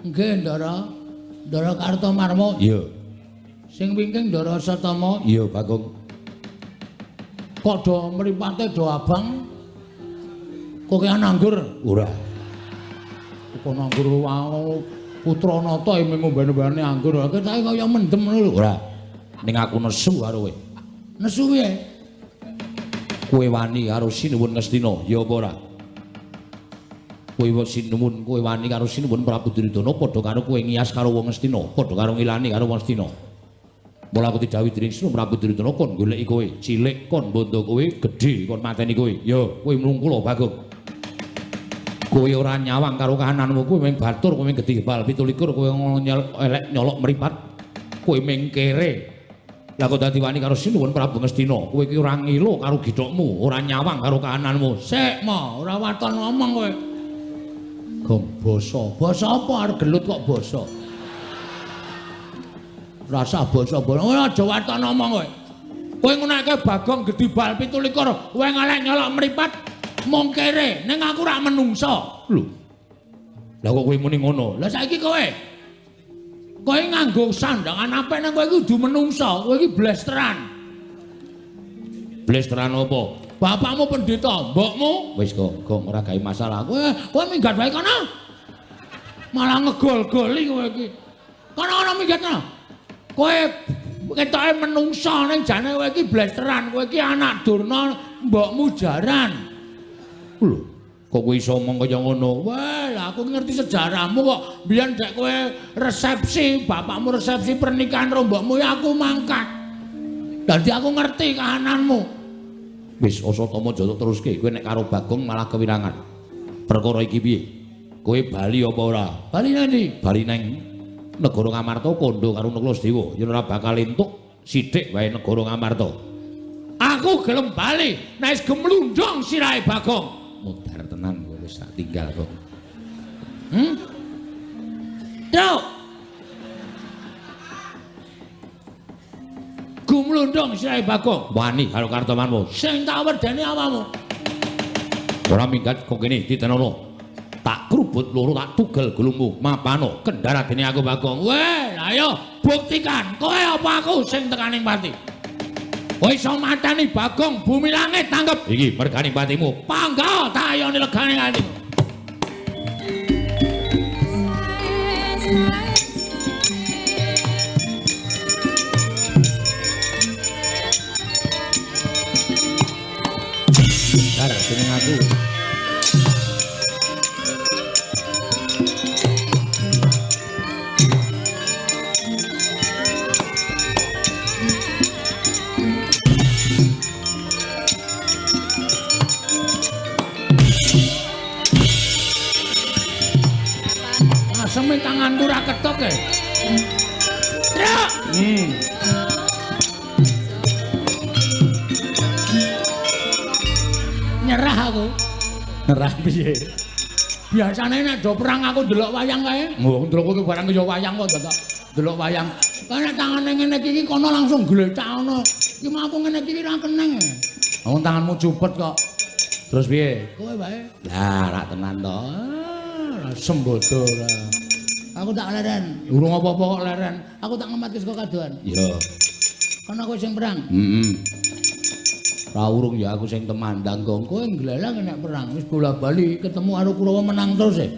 Nggih, Ndara. Ndara Kartomarma. Iya. Sing wingking Ndara Satama. Iya, Bagong. Kok do mripate do abang? Kokean anggur? Ora. Kok anggur wae putra nata mung ngombe-ngombene anggur. Ketoke kaya mendem ngono lho. Ora. Ning aku nesu karo kowe. Nesu piye? Kowe wani karo Sinuwun Ngastina, ya apa ora? Kowe sinuwun, kowe wani karo Sinuwun Prabu Duryudana padha karo kowe ngiyas karo wong Ngastina, padha karo ngilani karo wong Ngastina. Mula aku didhawuhi dening Sinuwun Prabu Duryudana kon goleki kowe, cilik kon bondo kowe, gedhe kon mateni kowe. Ya, kowe mlungkula Bagong. Kowe ora nyawang karo kahananmu, kowe mung batur, kowe mung gedhe bal 27, kowe elek nyolok mripat, kowe mung kere. Lah kok dadi wani karo Sinuwun Prabu Ngastina, kowe iki ora ngilo karo githokmu, ora nyawang karo kahananmu. Sik, mo, ora waton ngomong kowe. Gong basa. Basa apa arep gelut kok basa? Rasa basa-basa. Ora aja waton omong kowe. Kowe ngunake Bagong gedhi bal 17, kowe ngalek nyolok mripat mung kere, ning aku rak menungsa. Lho. Lah kok kowe muni ngono? Lah saiki kowe. Kowe nganggo sandangan apik nang kowe iki kudu menungsa, kowe iki blesteran. Blesteran apa? Bapakmu pendeta, mbokmu wis kok, Gong ora gawe masalah. Kowe minggat wae kono. Malah ngegol-goli kowe iki. Kono-kono minggat kono. Kowe ketoke menungsa ning jane kowe iki blesteran, kowe iki anak Durna, mbokmu jaran. Lho, kok kowe iso omong kaya ngono? Wah, lah aku ngerti sejarahmu kok. Biyen dek kowe resepsi, bapakmu resepsi pernikahan karo mbokmu ya aku mangkat. Dadi aku ngerti kahananmu. Wis Asatama aja teruske, kowe nek karo Bagong malah kewirangan. Perkara iki piye? Kowe bali apa ora? Bali nang ndi? Bali nang negara Ngamarta kandha karo Nakula Sedewa yen ora bakal entuk sithik wae negara Ngamarta. Aku gelem bali nek wis gemlundung sirahe Bagong. Mudhar tenan kowe wis tak tinggal kok. Truk. Gumlundung sirahe Bagong. Wani karo kartomanmu. Sing tak wedeni awakmu. Ora minggat kok kene ditenono. Tak krubut loro tak tugel gulungmu mapano kendharadene aku Bagong. Weh, ayo buktikan kowe apa aku sing tekaning pati. Kowe iso mateni Bagong bumi langit tanggep. Iki mergane patimu. Pangga tak ayone legane atimu. Dar jeneng aku. Aseme tanganku ra ketok e. Truk. Nyerah aku. Nyerah piye? Biasane nek do perang aku ndelok wayang kae. Wong ndelok kowe barang ya wayang kok dadak ndelok wayang. Kae nek tangane ngene iki kono langsung glecak ngono. Iki mah aku ngene iki ra keneng. Wong tanganmu cupet kok. Terus piye? Kowe wae. Lah rak tenan to. Sembodo ora. Aku tak leren. Urung apa-apa kok leren. Aku tak ngematke saka kadohan. Iya. Kono kowe sing perang. Heeh. Ra urung ya aku sing temandang, Gong. Kowe ngleleng nek perang wis bola-bali ketemu karo Kurawa menang terus e.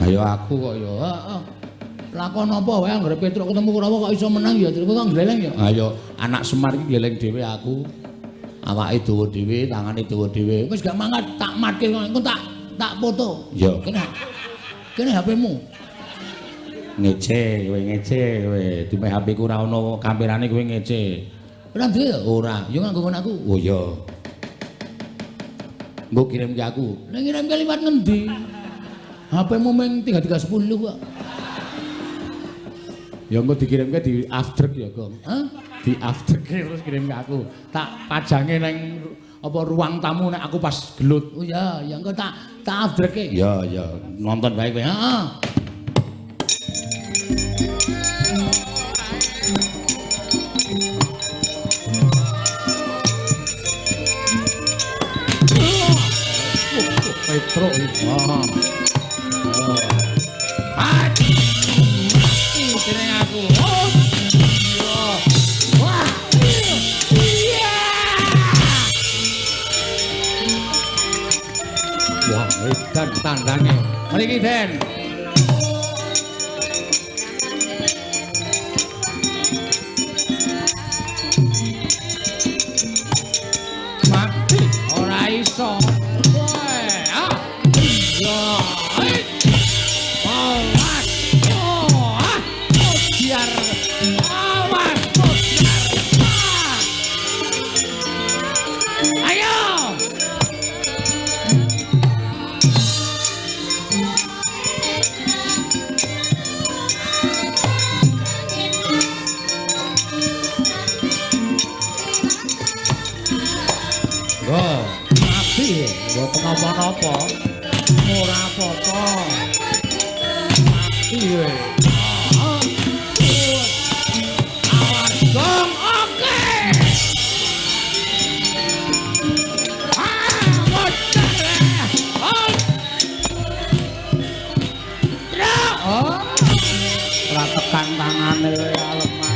Ayo aku kok ya. Heeh. Lakon apa wae anggere Petruk ketemu Kurawa kok iso menang ya, terus kok ngleleng ya. Ayo anak Semar iki ngleleng dhewe aku. Awake dawa dhewe, tangane dawa dhewe. Wis gak mangkat tak matke engko tak foto. Iya. Kene. Kene HP-mu. Ngece kowe, ngece kowe. Dumeh HP ku ora ono kamerane kowe ngece. Ora duwe ya? Ora. Ya nganggo ngono aku. Oh iya. Mbok kirim ke aku. Nek ngirim ke liwat ngendi? HP-mu mung 3310 kok. Ya engko dikirimke di afdrek ya, Gong. Hah? Di afdrek terus kirim ke aku. Tak pajange nang apa ruang tamu nek aku pas gelut. Oh iya, ya engko tak afdreke. Ya, ya, nonton bae kowe. Heeh. Petruk iki. Mati jeneng aku. Oh. Iya. Wah. Iya. Wah, edan tandange. Mriki, Den. Mati ora iso. Mboten napa-napa. Ora apa-apa. Mati kowe. Awas gong, oke. Ah, modar. Oh. Truk. Oh. Ora tekan tangane kowe lemah.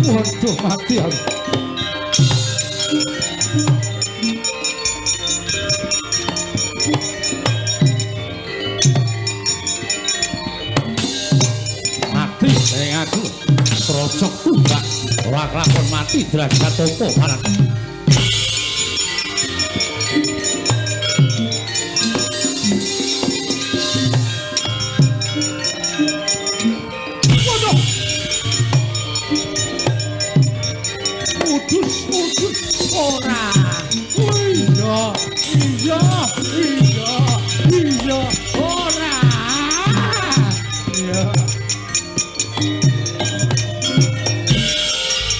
Waduh, mati aku. Mati sing aku. Krocok tumbak ora kelakon mati derajat topo barang. Waduh. Udus, udus, ora. Iya, iya, iya, iya, ora. Iya.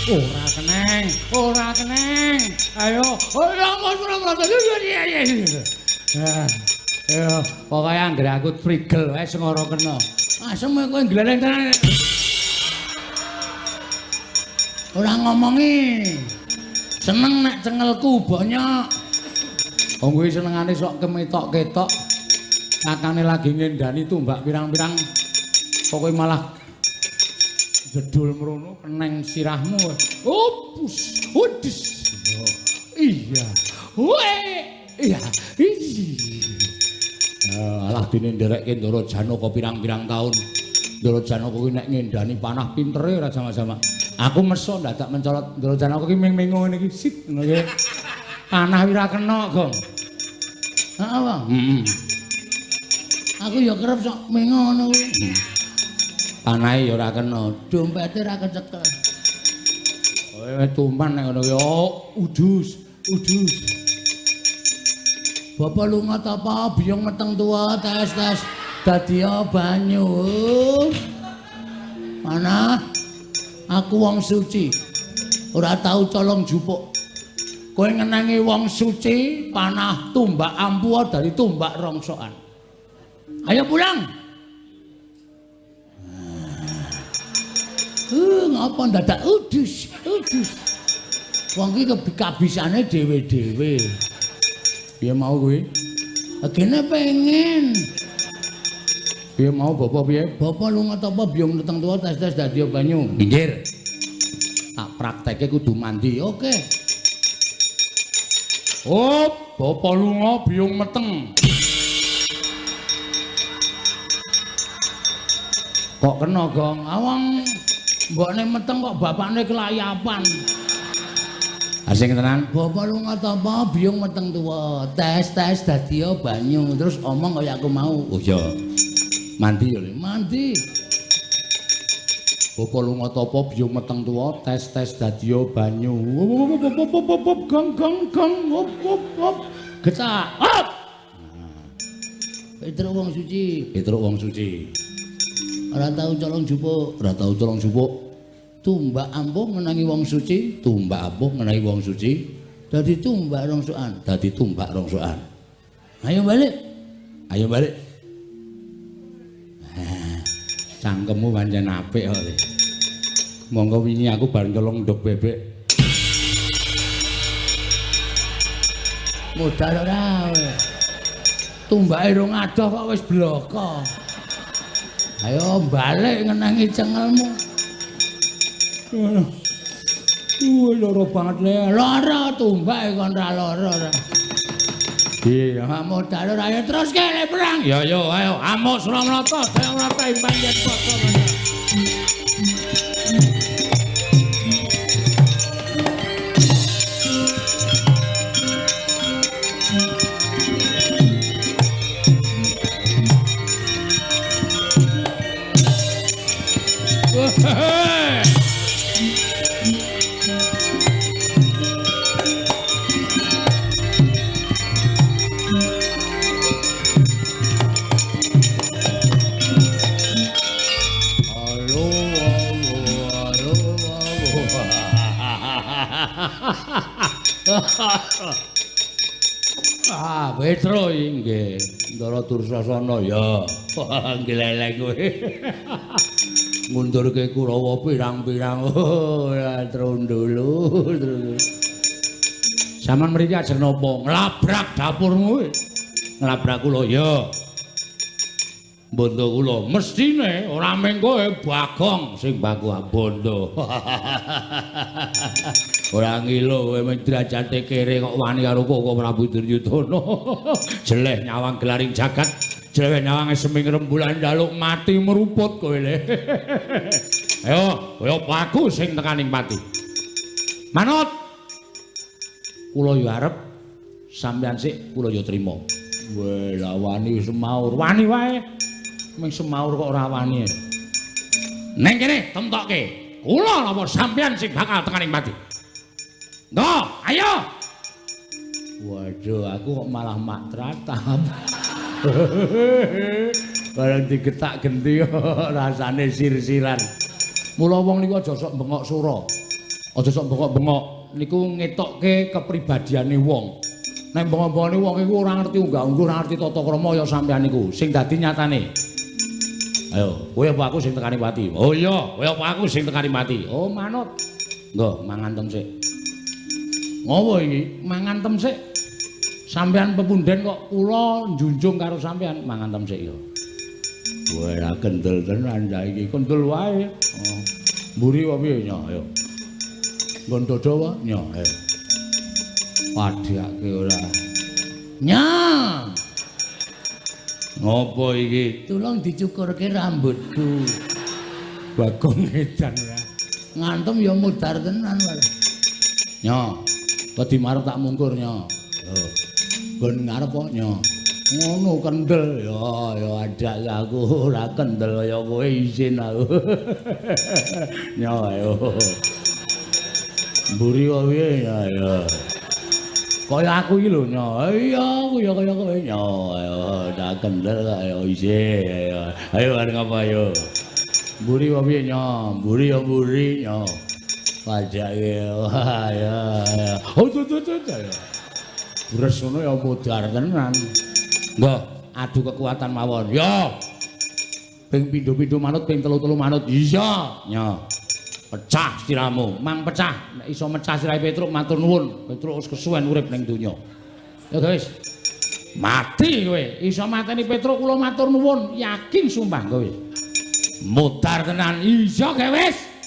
Ora keneng, ora keneng. Ayo, ora ora ora. Ayo, pokoke anggere aku prigel wae sing ora kena. Asem kowe gleleng tenan. Ora ngomongi. Seneng nek cengelku bonyok. Wong kuwi senengane sok kemetok-ketok. Kakane lagi ngendani tumbak pirang-pirang. Pokoke malah jedul mrono keneng sirahmu. Opus, udus. Iya. Weh, iya. Alah dene nderekke Ndara Janaka pirang-pirang taun. Ndara Janaka kuwi nek ngendani panah pintere ora sama-sama. Aku meso ndadak mencolot Ndara Janaka ki ming-mingo ngene iki sit ngono ki. Panah ora kena, Gong. Heeh, Bang. Heeh. Aku ya kerep sok mengo ngono kuwi. Panahe ya ora kena, dompete ora kecekel. Kowe tumpan nek ngono kuwi. Oh, udus, udus. Bapak lunga tapa biyung meteng tuwa tes-tes dadi banyu. Mana? Aku wong suci. Ora tau colong jupuk. Kowe ngenangi wong suci panah tumbak ampuh dari tumbak rongsokan. Ayo pulang. Ngapa ndadak udus, udus. Wong iki kabisane dhewe-dhewe. Piye mau kuwi? Gene pengen. Piye mau bapak piye? Bapak lunga tapa biyung meteng tuwa tes-tes dadi banyu. Minggir. Tak praktekke kudu mandi. Oke. Oh, bapak lunga biyung meteng. Kok kena, Gong? Awang mbokne meteng kok bapakne kelayapan. Asing tenan. Bapak lunga tapa biyung meteng tuwa tes-tes dadi banyu terus omong kaya aku mau. Oh iya. Mandi ya, mandi. Bapak lunga tapa biyung meteng tuwa tes-tes dadi banyu. Gong gong gong hop hop hop. Getak. Hop. Petruk wong suci, Petruk wong suci. Ora tau colong jupuk, ora tau colong jupuk. Tumbak ampuh ngenangi wong suci, tumbak ampuh ngenangi wong suci, dadi tumbak rongsokan, dadi tumbak rongsokan. Ayo balik. Ayo balik. Cangkemmu pancen apik kok. Monggo wingi aku bareng colong nduk bebek. Modal ora. Tumbake rong adoh kok wis bloko. Ayo balik ngenangi cengelmu. Wah, loro banget le. Loro tumbake kon ra loro ora. Iya, modal ora ayo terus kene perang. Ya yo ayo amuk Suramrata, Jayamrata ing panjen padha. Ah, Petro inggih. Ndara Dursasana ya. Ngleleng kowe. Ngundurke Kurawa pirang-pirang. Ora trundulu. Saman mriki ajeng napa? Nglabrak dapurmu kowe. Nglabrak kula ya. Bondo kula mestine ora mung kowe Bagong sing baku bondo. Ora ngilo kowe mung derajate kere kok wani karo Koko Prabu Duryudana. Jeleh nyawang gelaring jagat, jeleh nyawang seming rembulan njaluk mati meruput kowe le. Ayo, kowe aku sing tekaning pati. Manut. Kula yo arep sampeyan sik kula yo trima. Weh, lah wani semaur, wani wae. Ming semaur kok ora wani. Neng kene temtokke. Kula napa sampeyan sing bakal tekaning pati. Nggo, ayo. Waduh, aku kok malah mak tratap. Bareng digetak genti rasane sir-siran. Mula wong niku aja sok bengok sura. Aja sok bengok-bengok niku ngetokke kepribadiane wong. Nek bengok-bengokne wong iku ora ngerti unggah-ungguh, ora ngerti tata krama ya sampeyan niku. Sing dadi nyatane. Ayo, kowe apa aku sing tekani pati? Oh iya, kowe apa aku sing tekani pati? Oh, manut. Nggo, mangan tem sik. Ngopo iki? Mangan tem sik. Sampeyan pepunden kok kula njunjung karo sampeyan, mangan tem sik ya. Wah, kendel tenan saiki, kendel wae. Oh. Mburi apa piye nya? Ayo. Nggon dodo wae nya, ayo. Padhake ora. Nya. Ngopo iki? Tulung dicukurke rambutku. Bagong edan ora. Ngantem ya mudhar tenan wae. Nya. Wedi marep tak mungkur nya. Lho. Nggon ngarep kok nya. Ngono kendel ya ya adak aku ora kendel kaya kowe isin aku. Nya ayo. Mburi kok piye ya ya. Kaya aku iki lho nya. Iya aku ya kaya kowe nya. Ayo tak kendel ayo isin ayo. Ayo arep ngapa ayo. Mburi kok piye nya? Mburi ya mburi nya. Pajake wah ya. Oh tuh tuh tuh ya. Bres ngono ya modar tenan. Mbah, adu kekuatan mawon. Ya. Ping pindho-pindho manut, ping telu-telu manut. Iya, nya. Pecah siramu, mang pecah. Nek iso mecah sirahe Petruk matur nuwun. Petruk wis kesuwen urip ning donya. Ya guys. Mati kowe. Iso mateni Petruk kula matur nuwun, yakin sumpah kowe. Modar tenan. Iya, wis.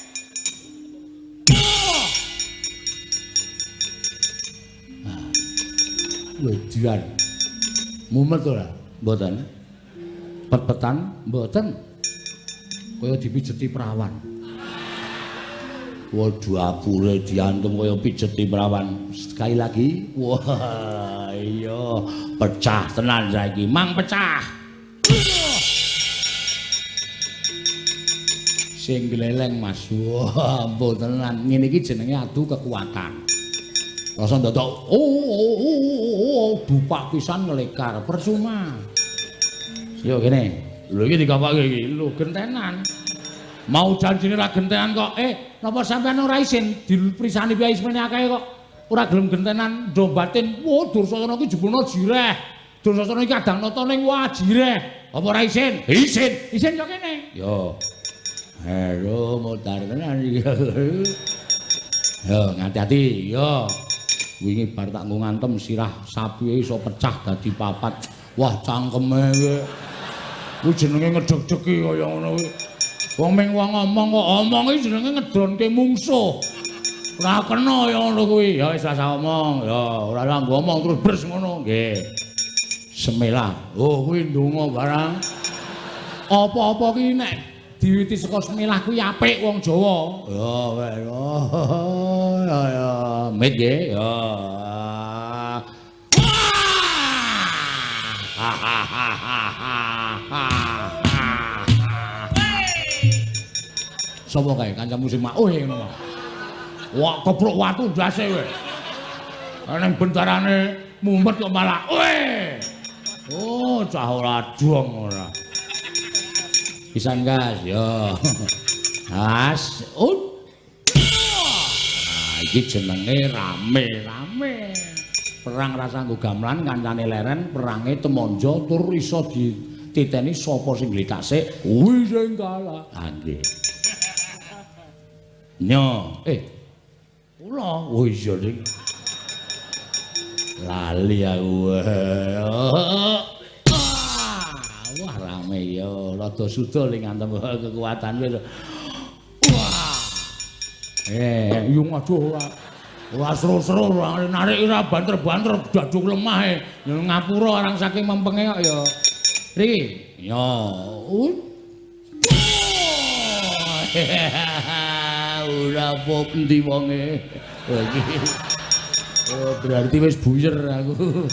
Wedian. Mumet ora? Mboten. Pet-petan? Mboten. Kaya dipijeti perawan. Waduh, apure diantem kaya pijeti perawan. Sekali lagi. Wah, iya, pecah tenan saiki. Mang pecah. Sing gleleng Mas. Wah, ampun tenan. Ngene iki jenenge adu kekuatan. Rasa ndadak oh dupak pisan ngelekar percuma. Yo kene. Lho iki digapake iki. Lho gentenan. Mau janjine ra gentenan kok. Napa sampean ora isin diprisani piye ismene akeh kok ora gelem gentenan ndo batin. Wah, Dursasana iki jebulna jireh. Dursasana iki kadang nata ning wah jireh. Apa ora isin? Isin. Isin yo kene. Yo. Halo modar tenan iki. Yo ngati-ati yo. Wingi bar tak nggo ngantem sirah sapi iso pecah dadi papat. Wah cangkeme kowe. Kuwi jenenge ngedeg-degi kaya ngono kuwi. Wong ming wong ngomong kok omong iki jenenge ngedonke mungsuh. Ora kena ya ngono kuwi. Ya wis rasa omong. Ya ora nggo omong terus bres ngono. Nggih. Semelah. Oh kuwi ndonga barang. Apa-apa ki nek diwiti saka semelah kuwi apik wong Jawa. Ya weh. Ya ya. Mit nggih. Ya. Sapa kae kancamu sing mak oe ngono. Wah, kepruk watu ndase kowe. Ning bentarane mumet kok malah oe. Oh, cah ora dong ora. Pisan gas, yo. As, ut. Nah, iki jenenge rame-rame. Perang rasa nggo gamelan kancane leren, perange temonjo tur iso dititeni sapa sing gletase, kuwi sing kalah. Ha nggih. Nyo, kula. Oh iya ning. Lali aku. Wah rame ya, rada suda ling ngantem kekuatan wis. Wah. Yung aduh ora. Ora seru-seru, ora narik ora banter-banter daduk lemah e. Ngapura orang saking mempenge kok ya. Riki. Yo. Ora apa endi wonge. Iki. Oh, berarti wis buyer aku.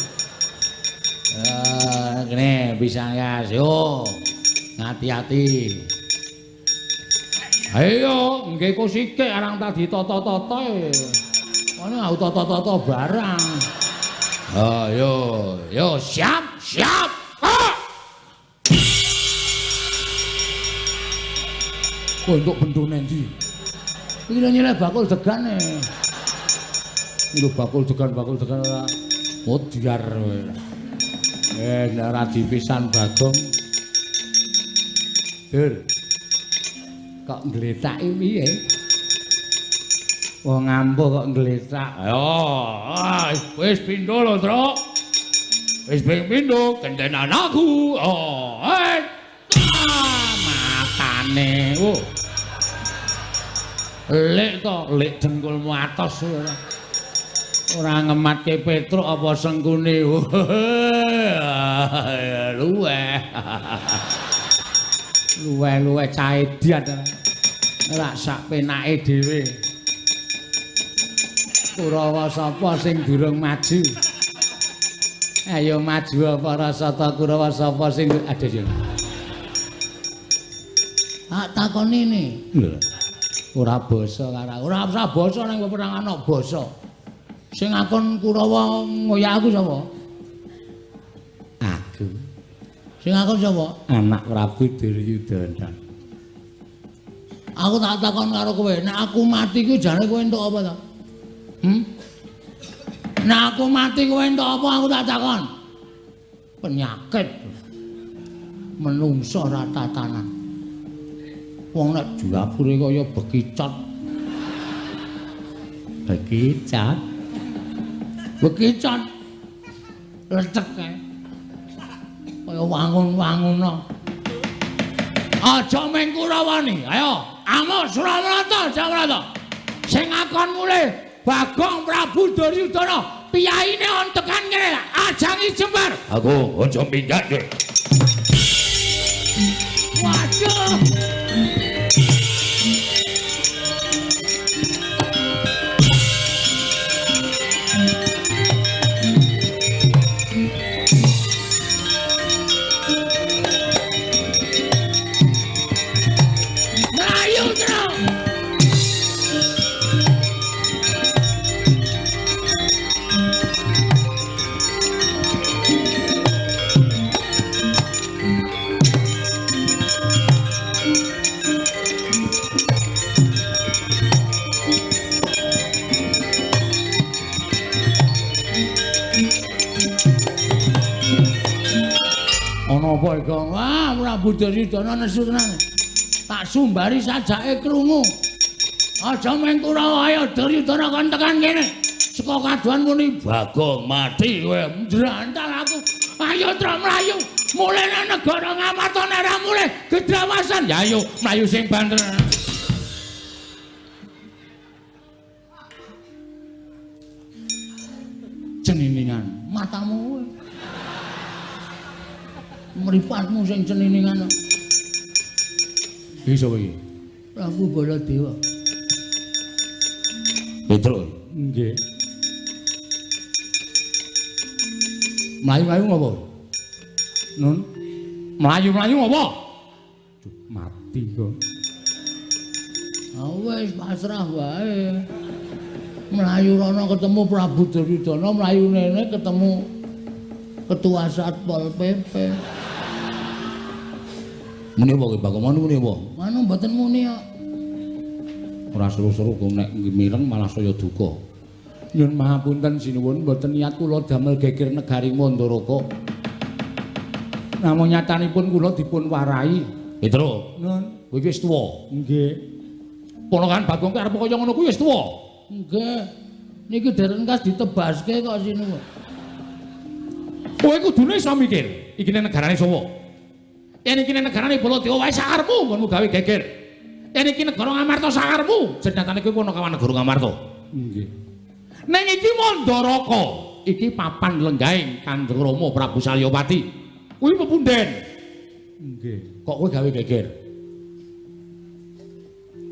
Kene bisa gas. Yo. Ngati-ati. Ayo, nggih kok sikik arang ta ditata-tata e. Ono aku tata-tata barang. Ayo, yo siap, siap. Ah! Kok entuk bendone ndi? Iki lho nyeleh bakul degane. Lho bakul degan ora modyar kowe. Nek ora dipisan Bagong. Dur. Kok ngletaki piye? Wong ampuh kok ngletak. Ayo, wis pindho lho, Truk. Wis ping pindho gendenan aku. Oh, matane. Oh. Lek to, lek dengkulmu atos ora. Ora ngematke Petruk apa sengkune. Luweh. Luweh-luweh caedian. Ora sak penake dhewe. Kurawa sapa sing durung maju? Ayo maju para sata Kurawa sapa sing ada yo. Tak takoni ne. Lho. Ora basa karo ora usah basa ning peperangan kok basa. Sing akon Kurawa ngoyak aku sapa? Aku. Sing akon sapa? Anak Prabu Duryudana. Aku tak takon karo kowe, nek aku mati ku jane kowe entuk apa to? Nek aku mati kowe entuk apa aku tak takon. Penyakit. Menungso ora tatanan. Wong nek diapure kaya bekicot. Bekicot. Bekicot. Lecek kae. Kaya wangun-wanguno. Aja mung Kurawani. Ayo, amuk Suramarta, Jamarta. Sing akon mulih Bagong Prabu Duryudana, piyaine on tekan kene, ajangi jembar. Aku aja minggat kowe. Waduh. Apa iki? Wah, Prabu Duryudana nesu tenan. Tak sumbari sajake krungu. Aja mung Kurawa, ayo Duryudana kon tekan kene. Saka kaduan muni Bagong mati kowe. Njrantal aku. Ayo trok mlayu. Mulih nang negara Ngamarta nek ora mulih gedrawasan. Ya ayo mlayu sing banter. Ceniningan matamu. Mripatmu sing ceniningan. Iki sapa iki? Prabu Baladewa. Petruk. Nggih. Mlayu-mlayu ngopo? Nun. Mlayu-mlayu ngopo? Mati kok. Ha wis pasrah wae. Mlayu rono ketemu Prabu Duryudana, mlayu nene ketemu Ketua Satpol PP. Muni apa kowe Bagong? Muni apa? Anu mboten muni kok. Ora seru-seru kok nek mireng malah saya duka. Nyun mahapunten sinuwun, mboten niat kula damel geger negari Mandaraka. Namung nyatanipun kula dipun warai. Petro, Nun. Kowe iki wis tuwa. Nggih. Ponakan Bagong ki arep kaya ngono kuwi wis tuwa. Nggih. Niki dereng kas ditebaske kok sinuwun. Kowe kudune iso mikir, iki nek negarane sapa? Yen iki nek negarane Baladewa wae sakarepmu nggonmu gawe geger. Yen iki negara Ngamarta sakarepmu, jenatane kowe ponokawan negara Ngamarta. Nggih. Ning iki Mandaraka, iki papan lenggahing Kanjeng Rama Prabu Salyapati. Kuwi pepunden. Nggih. Kok kowe gawe geger?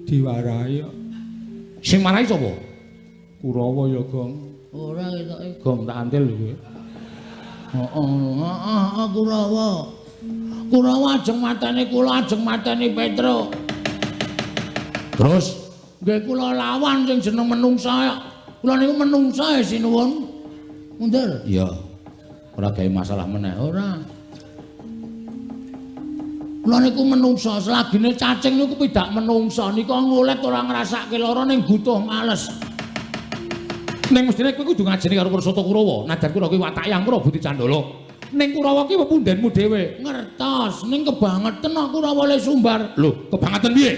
Diwarahi kok. Sing marahi sapa? Kurawa ya, Gong. Ora ketoke. Gong tak antil kowe. Heeh, heeh, Kurawa. Kurawa ajeng mateni kula, ajeng mateni Petro. Terus nggih kula lawan sing jeneng menungsa. Kula niku menungsa e sinuwun. Mundur. Iya. Ora gawe masalah meneh. Ora. Kula niku menungsa, selagine cacing niku pidak menungsa nika ngulet ora ngrasake lara ning butuh males. Ning mestine kowe kudu ngajeni karo Pursata Kurawa. Najan kura kuwi watake angkara budi candala. Ning Kurawa ki pepundenmu dhewe. Ngertos, ning kebangeten aku Kurawa le sumbar. Lho, kebangeten piye?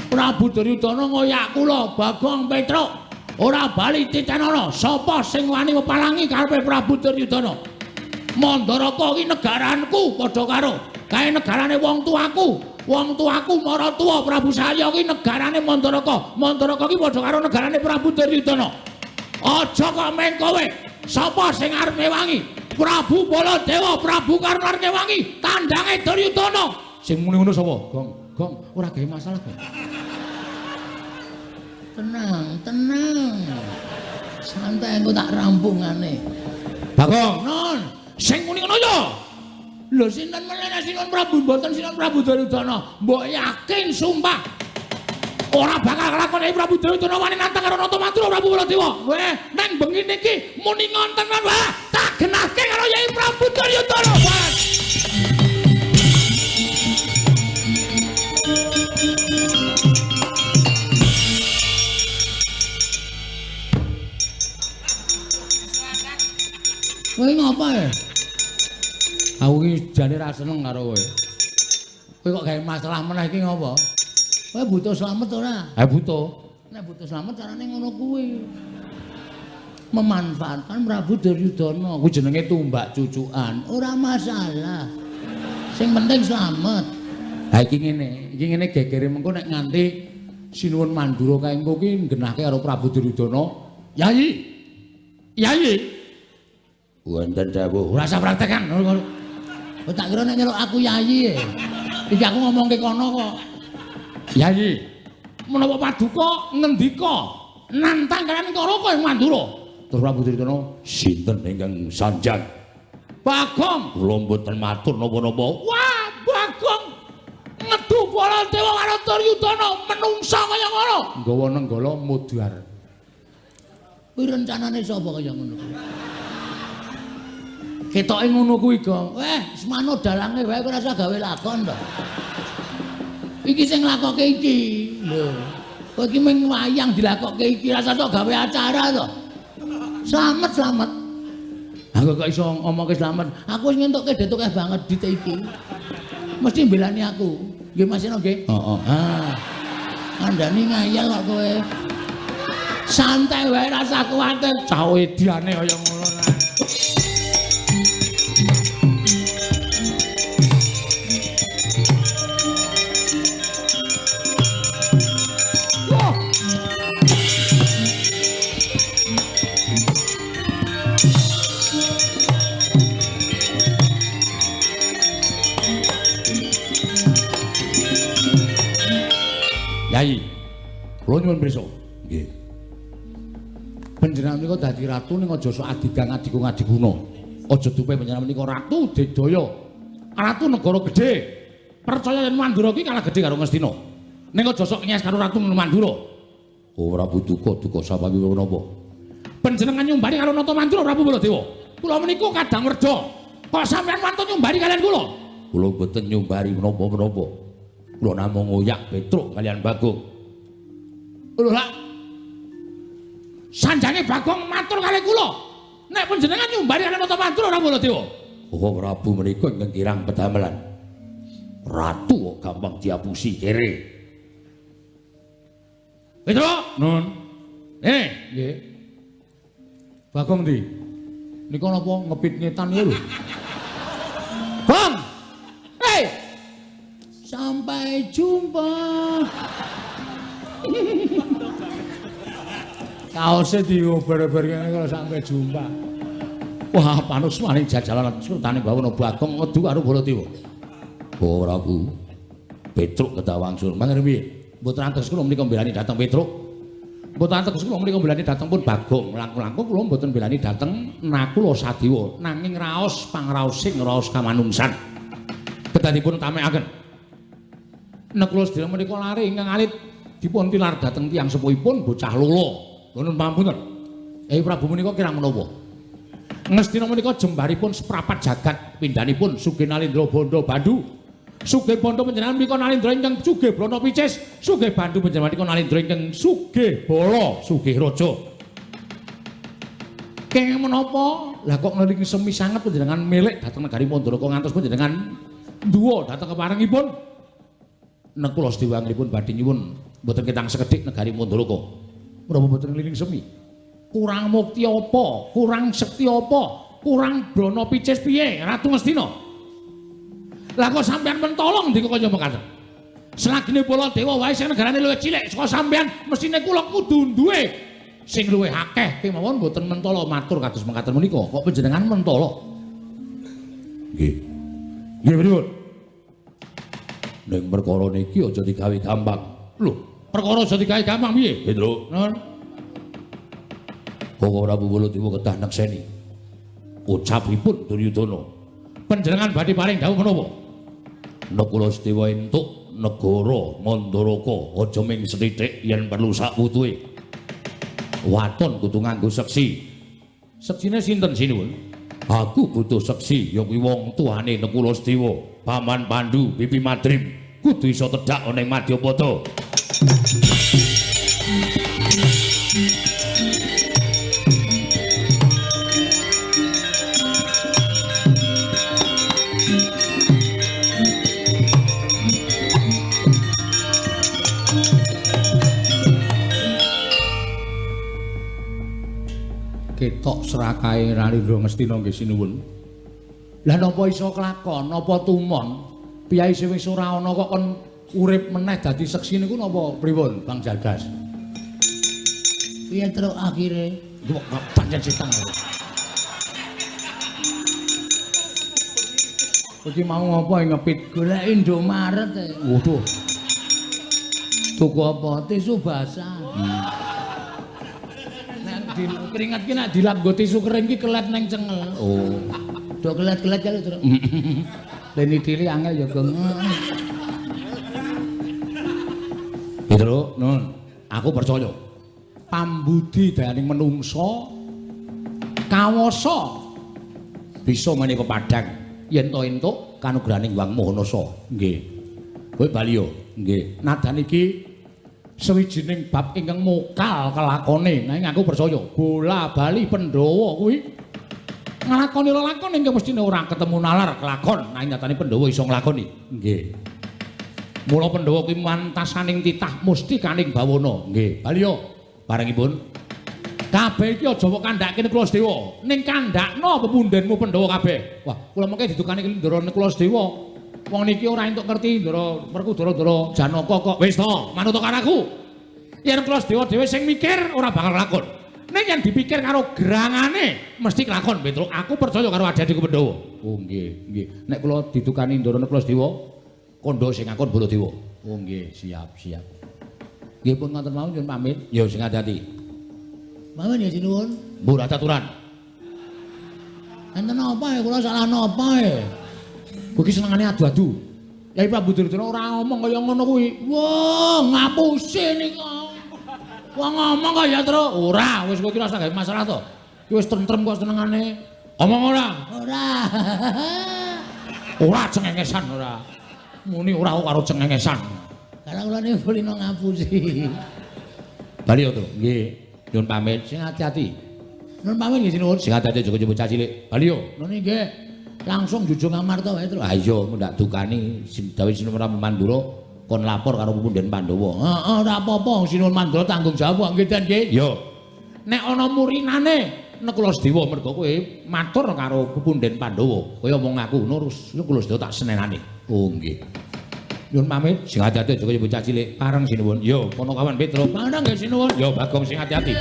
Prabu Duryudana ngoyak kula, Bagong Petruk. Ora bali titenono, sapa sing wani mepalangi karepe Prabu Duryudana? Mandaraka ki negaranku padha karo kae negarane wong tuaku. Wong tuaku maratuwa Prabu Salya ki negarane Mandaraka. Mandaraka ki padha karo negarane Prabu Duryudana. Aja kok meng kowe. Sapa sing arep ngewangi? Prabu Baladewa, Prabu Karna arep ngewangi tandange Duryudana. Sing muni ngono sapa? Gong, Gong, ora gawe masalah, Gong. Tenang, tenang. Santai engko tak rampungane. Bagong, Non. Sing muni ngono ya. Lho sinten meneh nek Sinuwun Prabu mboten Sinuwun Prabu Duryudana. Mbok yakin sumpah. Ora bakal kelakon nek Prabu Duryudana wani nantang karo Nata Madura Prabu Baladewa. Weh, nang bengi niki muni ngonten wah, tak genahke karo Yai Prabu Duryudana. Wah. Kowe ngapa ya? Aku iki jane ra seneng karo kowe. Kowe kok gawe masalah meneh iki ngopo? Kowe butuh slamet ora? Ha butuh. Nek butuh slamet carane ngono kuwi. Memanfaatkan Prabu Duryudana. Kuwi jenenge tumbak cucukan. Ora masalah. Sing penting slamet. Ha iki ngene, iki ngene gegere mengko nek nganti Sinuwun Mandura kae engko ki nggenahke karo Prabu Duryudana. Yayi. Yayi. Wonten dawuh. Ora usah praktekan. Kok tak kira nek nyeluk aku yayi e. Iki aku ngomongke kono kok. Yayi, menapa paduka ngendika nantang kalian Karaka ing Mandura? Terus Prabu Duryudana, sinten ingkang sanjang? Bagong, kula mboten matur napa-napa. Wah, Bagong ngedu Baladewa karo Duryudana menungsa kaya ngono. Nggawa nenggala mudhar. Kuwi rencanane sapa kaya ngono kuwi? Ketoke ngono kuwi, Gong. Weh, semano dalange wae ora usah gawe lakon to. Iki sing nglakoke iki. Lho. Kowe iki mung wayang dilakoke iki, ora usah sok gawe acara to. Slamet, slamet. Aku kok iso ngomongke slamet. Aku wis ngentukke det akeh banget dite iki. Mesti mbelani aku. Nggih Mas Seno nggih? Heeh. Ah. Kandhani ngayal kok kowe. Santai wae ra usah kuwatir. Cah ediane kaya ngono. Yai, kula nyuwun pirsa. Nggih. Panjenengan menika dadi ratu ning aja sok adigang adigung adiguna. Aja dupe panjenengan menika ratu digdaya. Ratu negara gedhe. Percaya yen Mandura iki kalah gedhe karo Ngastina. Ning aja sok nyes karo Ratu Mandura. Oh Prabu duka duka sababi menapa? Panjenengan nyumbari karo Nata Mandura Prabu Baladewa. Kula menika kadang werda. Kok sampeyan wantun nyumbari kalian kula? Kula mboten nyumbari menapa-menapa. Kula namung ngoyak Petruk kalian Bagong. Lho lak sanjange Bagong matur kali kula. Nek panjenengan nyumbari kalian Nata Mandura Prabu Baladewa. Oh Prabu menika ingkang kirang pedamelan. Ratu kok gampang diapusi kere. Petruk, Nun. Nggih. Bagong ndi? Nika napa ngepit ngetan ya lho. Bang. Hei. Sampai jumpa. Kaose diober-ober kene kalau sampai jumpa. Wah, panusmaning jajalan sultane Bawana Bagong ngedu karo Baladewa. Oh Prabu. Petruk kedah wangsul. Mangke piye? Mboten antes kula menika mbelani dhateng Petruk. Mboten antes kula menika mbelani dhateng pun Bagong. Langkung-langkung kula mboten mbelani dhateng Nakula Sadewa, nanging raos pangraosing raos kamanungsan. Kedah dipun tamekaken. Nakula sedaya menika lare ingkang alit dipun tilar dhateng tiyang sepuhipun bocah lolo. Ngoten pampunten. Prabu menika kirang menapa? Ngastina menika jembaripun seprapat jagat pindhanipun Sugih Nalindra Bandha Bandu. Sugih Bandha panjenengan menika Nalindra ingkang sugih brana picis, sugih Bandu panjenengan menika Nalindra ingkang sugih bala, sugih raja. Kenging menapa? Lah kok ngelingi semi sanget panjenengan milik dhateng negari Mandaraka ngantos panjenengan duwa dhateng keparengipun. Nekula sedaya angripun badhe nyuwun mboten ketang sekedhik negari Mandaraka. Menapa mboten ngelingi semi? Kurang mukti apa? Kurang sekti apa? Kurang brana picis piye Ratu Ngastina? Lah kok sampean mentolong ndika kaya mekaten. Selagine Baladewa wae sing negarane luwih cilik saka sampean, mesthine kula kudu duwe sing luwih akeh kemawon mboten mentolo matur kados mekaten menika. Kok panjenengan mentolo? Nggih. Nggih pripun? Ning perkara niki aja digawe gampang. Lho, perkara aja digawe gampang piye? Hendro. Nun. Kok Prabu Baladewa kedah nekseni ucapipun Duryudana. Panjenengan badhe paring dawuh menapa? Nakula Sedewa entuk negara Mandaraka aja ming sethithik yen perlu sakwutuhe. Waton kudu nganggo seksi. Seksine sinten sinuwun? Aku butuh seksi ya kuwi wong tuane Nakula Sedewa, Paman Pandu, Bibi Madrim kudu iso tedhak ana ing Madyapada. Ketok serakahe Nalindra Ngastina nggih sinuwun. Lah napa iso kelakon, napa tumon? Piyai sing wis ora ana kok kon urip meneh dadi seksi niku napa pripun Bang Jargas? Piye truk akhire? Kok pancen setan. Iki mau ngopo ngepit golek Indomaret. Waduh. Tuku apa? Tisu basah. Keringat ki nek dilap nggo tisu kering ki kelet neng cengel. Oh. Do kelet-kelet kali terus. Leni diri angel ya, Gong. Petro, Nun, aku percaya. Pambudi dayaning menungsa kawasa bisa menika pepadang yen to entuk kanugrahaning Wang Maha Nasa. Nggih. Kowe bali yo. Nggih. Nadan iki sawijining bab ingkang mokal kelakone, nanging aku percaya bola bali Pandhawa kuwi nglakoni lelakon ingkang mestine ora ketemu nalar kelakon, nanging nyatane Pandhawa iso nglakoni. Nggih. Mula Pandhawa kuwi mantasaning titah mustikaning bawana. Nggih. Bali yo barengipun kabeh iki aja mbok kandhake Nakula Sedewa, ning kandhakno pepundhenmu Pandhawa kabeh. Wah, kula mengke didukani Ndara Nakula Sedewa. Wong niki ora entuk ngerti Ndara Werkudara Ndara Janaka kok. Wis to, manut karo aku. Yen Nakula Sedewa dhewe sing mikir ora bakal lakon. Ning yen dipikir karo gerangane mesti kelakon, Petruk. Aku percaya karo adik-adikku Pandhawa. Oh nggih, nggih. Nek kula didukani Ndara Nakula Sedewa, kandha sing ngakon Baladewa. Oh nggih, siap, siap. Nggih pun ngoten mawon nyuwun pamit. Ya sing ati-ati. Mawon ya sinuwun. Mbok aturan. Enten apa ya kula salah napa ya? Kowe iki senengane adu-adu. Yai Prabu Duryudana ora ngomong kaya ngono kuwi. Wah, ngapusi nika. Wong ngomong kaya terus ora, wis kowe iki ora usah gawe masalah to. Iki wis tentrem kok senengane. Omong ora? Ora. Ora cengengesan ora. Muni ora karo cengengesan. Karena kula niku kulino ngapusi. Bali yo, Tru. Nggih. Nyuwun pamit, sing ati-ati. Nyuwun pamit nggih sinuwun, sing ati-ati aja bocah cilik. Bali yo. Ngono nggih. Langsung jujung amarta wae, Tru. Ha iya, ndak dukani dawuh Sinuwun Prabu Mandura kon lapor karo pupunden Pandhawa. Heeh, ora apa-apa, Sinuwun Mandura tanggung jawab nggih Den nggih. Yo. Nek ana murinane Nekula Sedewa mergo kowe matur karo pupunden Pandhawa, kowe omong aku ngono Nekula Sedewa tak senenane. Oh nggih. Nyuwun pamit, sing ati-ati aja kaya bocah cilik. Pareng sinuwun. Yo, Ponokawan Petro. Pareng nggih sinuwun. Yo, Bagong sing ati-ati.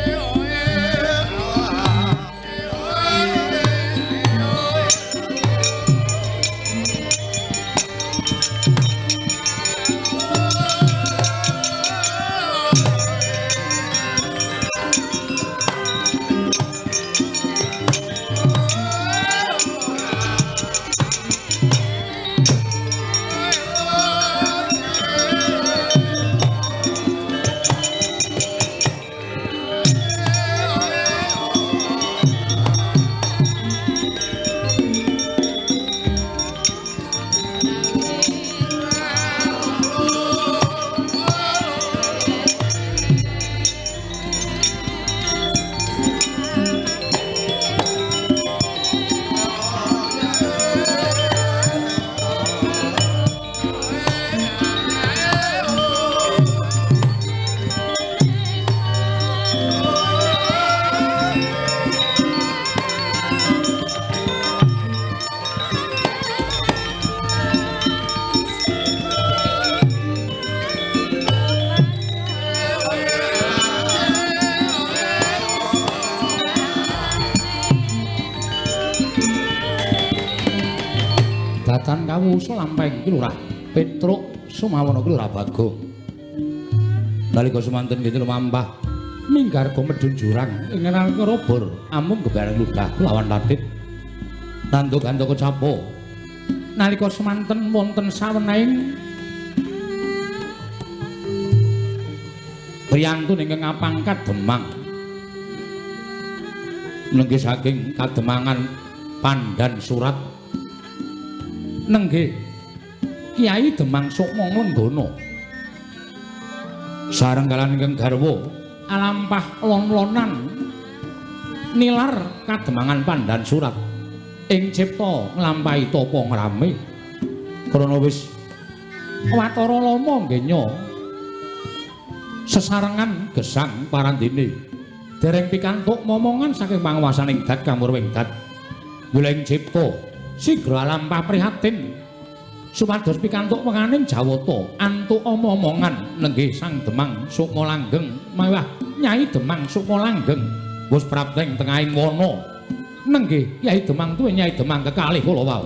Datan kawusa lampeng iki Lurah Petruk Sumawana iki Lurah Bagong. Nalika semanten nggih lumampah minggarga medhun jurang ing nalika robor amung gebareng ludah lawan latip nanduk gandaka capo. Nalika semanten wonten sawenahing priyantun ingkang ngapangkat Demang nenggih saking kademangan Pandan Surat nenggih Kyai Demang Sukma Nglenggana sareng kaliyan ingkang garwa alampah lon-lonan nilar kademangan Pandan Surat ing cipta nglampahi tapa ngrame krana wis watara lama nggenya sesarengan gesang parandene dereng pikantuk momongan saking panguwasaning dat kamurwing dat goleng cipta sigra lampah prihatin supados pikantuk wenganing Jawata antuk omongan nenggih Sang Demang Sukma Langgeng mawah Nyai Demang Sukma Langgeng wis prapteng tengahing wana nenggih Kyai Demang tuwe Nyai Demang kekalih kula wau.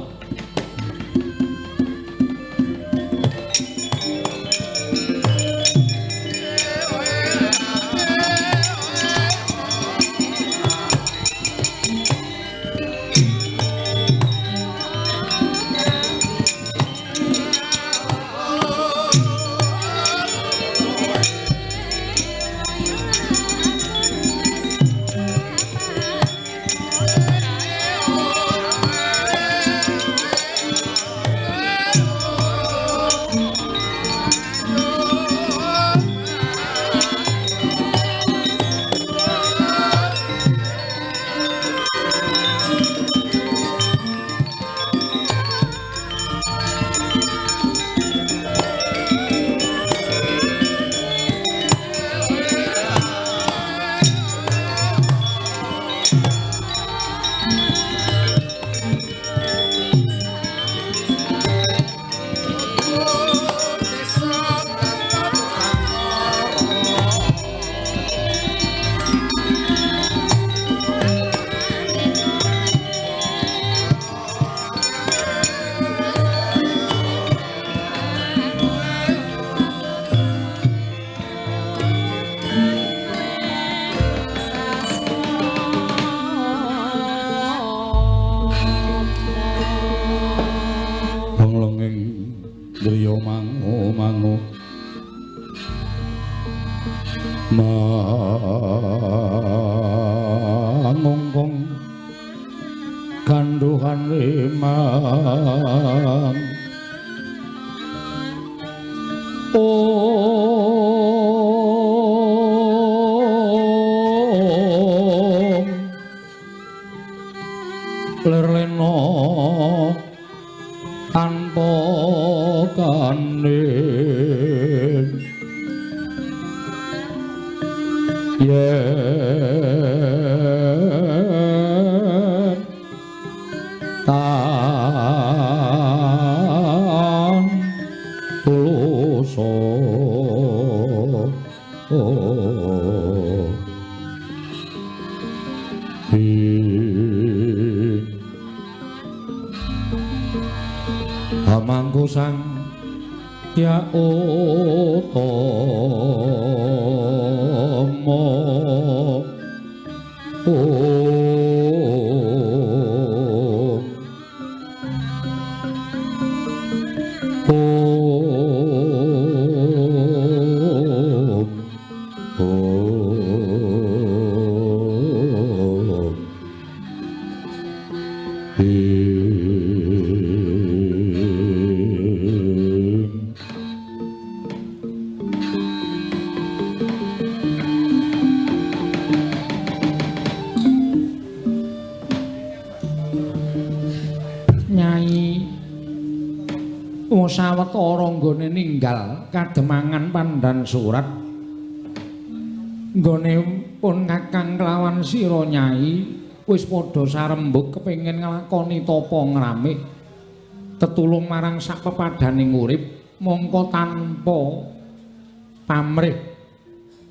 Mangungkung ganduhan limang Om lerleno tanpa kanin yen tan tuluso Hamangku sang ya utama Om Om Om Nyai sawetara nggone ninggal kademangan Pandan Surat nggone pun kakang kelawan sira Nyai wis padha sarembug kepengin nglakoni tapa ngramik tetulung marang sak pepadaning urip mongko tanpa pamrih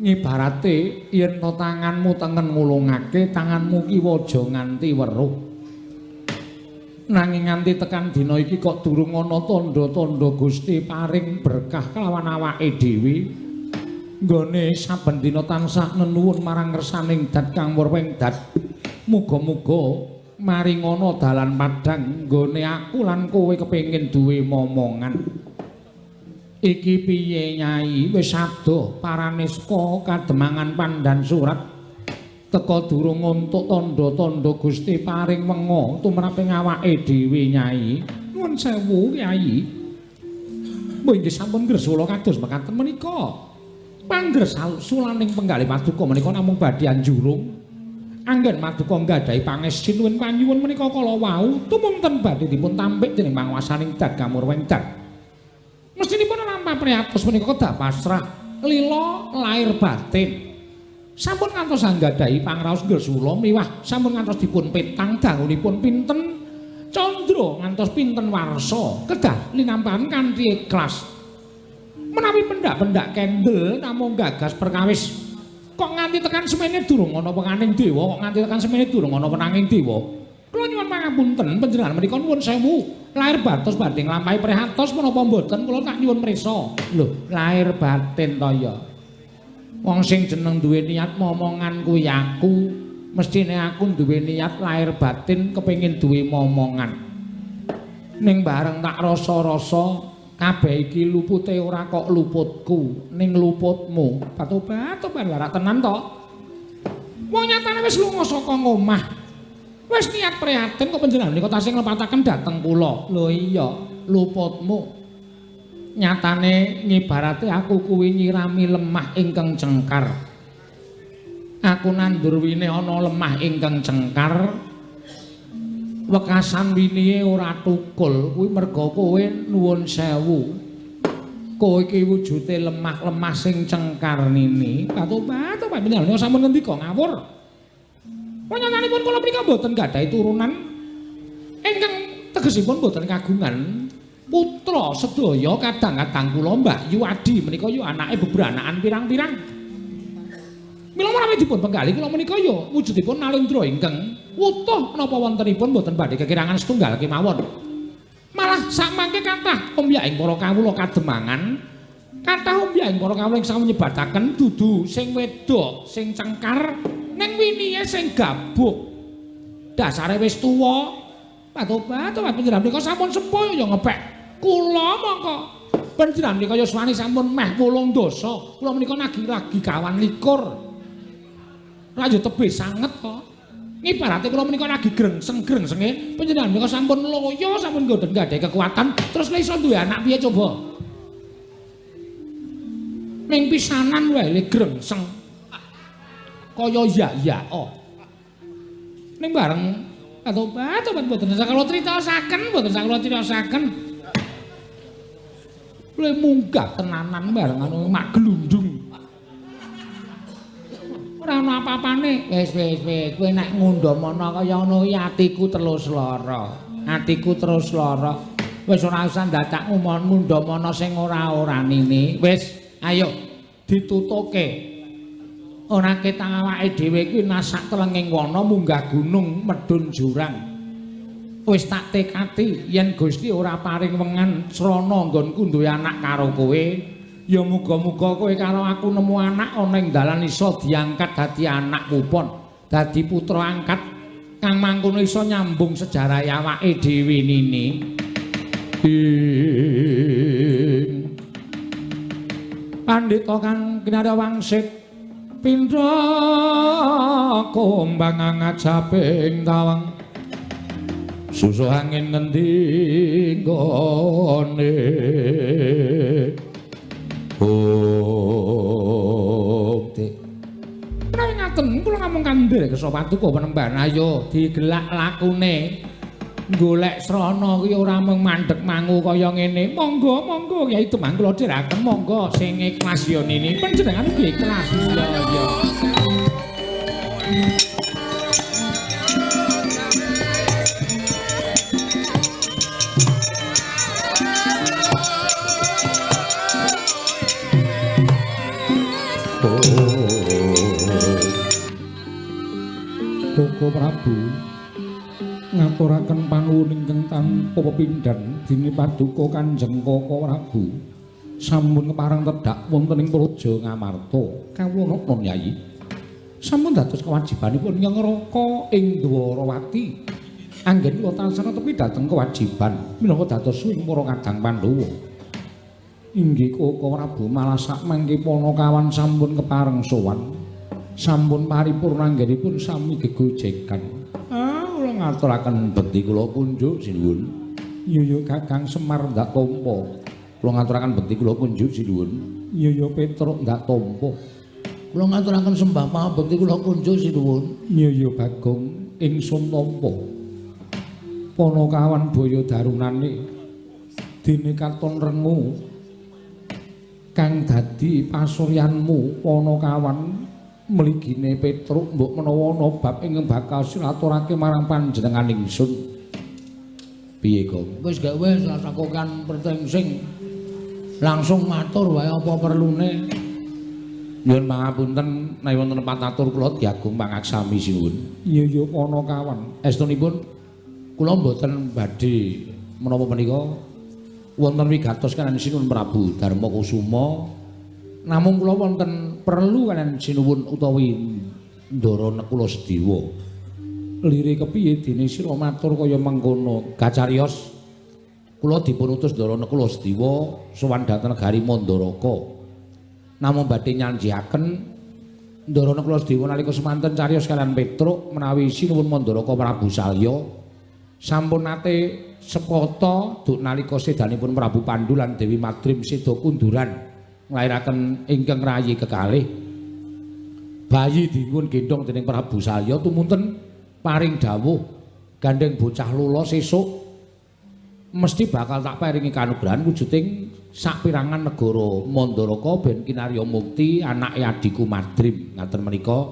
ngibarate yen to tanganmu tengen ngulungake tanganmu kiwa aja nganti weruh. Nanging nganti tekan dina iki kok durung ana tandha-tandha Gusti paring berkah kelawan awake dhewe. Nggone saben dina tansah nenuwun marang ngersaning dat kang wurwing dat. Muga-muga maringana dalan padhang nggone aku lan kowe kepengin duwe momongan. Iki piye Nyai wis adoh parane saka kademangan Pandan Surat. Teka durung entuk tandha-tandha Gusti paring wenga tumraping awake dhewe Nyai. Nuwun sewu Kyai. Mbah inggih sampun gresula kados mekaten menika. Pangresulaning penggalih paduka menika namung badhe anjurung. Anggen paduka nggadahi pangestinuwun panyuwun menika kala wau tumunten badhe dipun tampik dening panguwasaning dat kamurweng dat. Mestinipun lampah priyatos menika kedah pasrah lila lahir batin. Sampun ngantos anggadhahi pangraos gresula miwah sampun ngantos dipun petang dangunipun pinten candra ngantos pinten warsa kedah linampahan kanthi ikhlas. Menawi pendak-pendak kendel namung gagas perkawis kok nganti tekan semene durung ana penganing dewa, kok nganti tekan semene durung ana wenanging dewa. Kula nyuwun pangapunten panjenengan menika nuwun sewu lahir batos badhe nglampahi prihatos menapa mboten kula tak nyuwun prisa. Lho, lahir batin to ya. Wong sing jeneng duwe niat momongan kuwi aku, mestine aku duwe niat lahir batin kepengin duwe momongan. Ning bareng tak rasa-rasa kabeh iki lupute ora kok luputku, ning luputmu. Batu-batu larak tenan to. Wong nyatane wis lunga saka ngomah. Wis niat prihatin kok panjenengan menika tasih nglepataken dhateng kula. Lho iya, luputmu. Nyatane ngibarate aku kuwi nyirami lemah ingkang cengkar. Aku nandur wine ana lemah ingkang cengkar. Wekasan winihe ora tukul kuwi merga kowe nuwun sewu. Kowe iki wujude lemah-lemah sing cengkar nini. Batu-batu panjenengan sampun ngendika ngawur. Panjenenganipun kula menika mboten gadhahi turunan ingkang tegesipun mboten kagungan putra sedaya kadang-kadang kula Mbah Yu Adi menika yu anake bebranakan pirang-pirang. Mila menawi dipun penggalih kula menika ya wujudipun nalendra ingkang wutuh menapa wontenipun mboten badhe kekirangan setunggal kemawon. Malah samangke kathah ombyaking para kawula kademangan, kathah ombyaking para kawula ingkang nyebataken dudu sing wedok sing cengkar ning winihe sing gabuk. Dasare wis tuwa. Batu-batu panjenengan menika sampun sepuh ya ngepek. Kula mongko Panjenengan menika yuswane sampun meh 8 dasa. Kula menika lagi kawan likur. Ra yo tebih sanget to. Ngibarate kula menika lagi grengseng-grengsenge, panjenengan menika sampun loyo, sampun godhong gadhahi kekuatan, terus le iso duwe anak piye coba? Ning pisanan wae le grengseng. Kaya ya-ya oh. Ning bareng atobat mboten sakala critaosaken, mboten sakala critaosaken. Le munggah tenanan bareng anu mak glundung. Ora ana apa-apane. Wis wis wis, kowe nek ngundhamana kaya ngono iki atiku terus lara. Atiku terus lara. Wis ora usah dadak ngundhamana sing ora-oranine. Wis, ayo ditutuke. Ora ketang awake dhewe kuwi nasak telenging wana munggah gunung medhun jurang. Wis tak tekati yen Gusti ora paring wengan srana nggonku duwe anak karo kowe. Ya muga-muga kowe karo aku nemu anak ana ing dalan iso diangkat dadi anak pupon, dadi putra angkat kang mangkono iso nyambung sejarah awake dhewe nini. Ing pandhita kang kinarya wangsit pindha kumbang ngajaping tawang susuh angin ngendi nggone. Oh, Dik. Menawi ngaten kula namung kandhel kersa paduka penemban ayo digelak lakune. Golek srana kuwi ora mung mandheg mangu kaya ngene. Monggo, monggo Kyai Demang kula dherekaken monggo sing ikhlas ya nini. Panjenengan ugi ikhlas. Iya, iya. Koko Prabu ngaturaken panuwun ingkang tanpa pepindhan dene paduka Kanjeng Koko Prabu sampun kepareng tedhak wonten ing Praja Ngamarta. Kawula nun Yayi, sampun dados kewajibanipun ngraka ing Dwarawati. Anggen kula tansah netepi dhateng kewajiban minangka dados ing para kadang Pandhawa. Inggih Koko Prabu, malah sak mangke panakawan sampun kepareng sowan. Sampun paripurna anggenipun sami gegojekan. Ah, kula ngaturaken bekti kula kunjuk sinuwun. Iya ya Kakang Semar ndak tampa. Kula ngaturaken bekti kula kunjuk sinuwun. Iya ya Petruk ndak tampa. Kula ngaturaken sembah pangabekti kula kunjuk sinuwun. Iya ya Bagong ingsun tampa. Panakawan baya darunane dene katon rengu kang dadi pasuryanmu panakawan mligine Petruk mbok menawa ana bab ingkang bakal silaturake marang panjenengan ingsun. Piye, Gong? Wis gak wis lasakokan pertengsing. Langsung matur wae apa perlune. Nyuwun pangapunten menawi wonten patatur kula diagung pangaksami sinuwun. Iya ya panakawan. Estunipun kula mboten badhe menapa menika wonten wigatos kaliyan Sinuwun Prabu Darma Kusuma. Namung kula wonten perlu kaliyan sinuwun utawi Ndara Nekula Sedewa. Lire kepiye dene sira matur kaya mengkono? Kacariyos kula dipun utus Ndara Nekula Sedewa sowan dhateng negari Mandaraka. Namung badhe nyanjiaken Ndara Nekula Sedewa nalika semanten cariyos kaliyan Petruk menawi sinuwun Mandaraka Prabu Salya sampun nate sepata duk nalika sedanipun Prabu Pandu lan Dewi Madrim seda kunduran nglairaken ingkang rayi kekalih. Bayi dipun gendhong dening Prabu Salya tumunten paring dawuh gandeng bocah lula sesuk mesti bakal tak paringi kanugrahan wujuding sapirangan negara Mandaraka ben kinarya mukti anake adhiku Madrim. Ngaten menika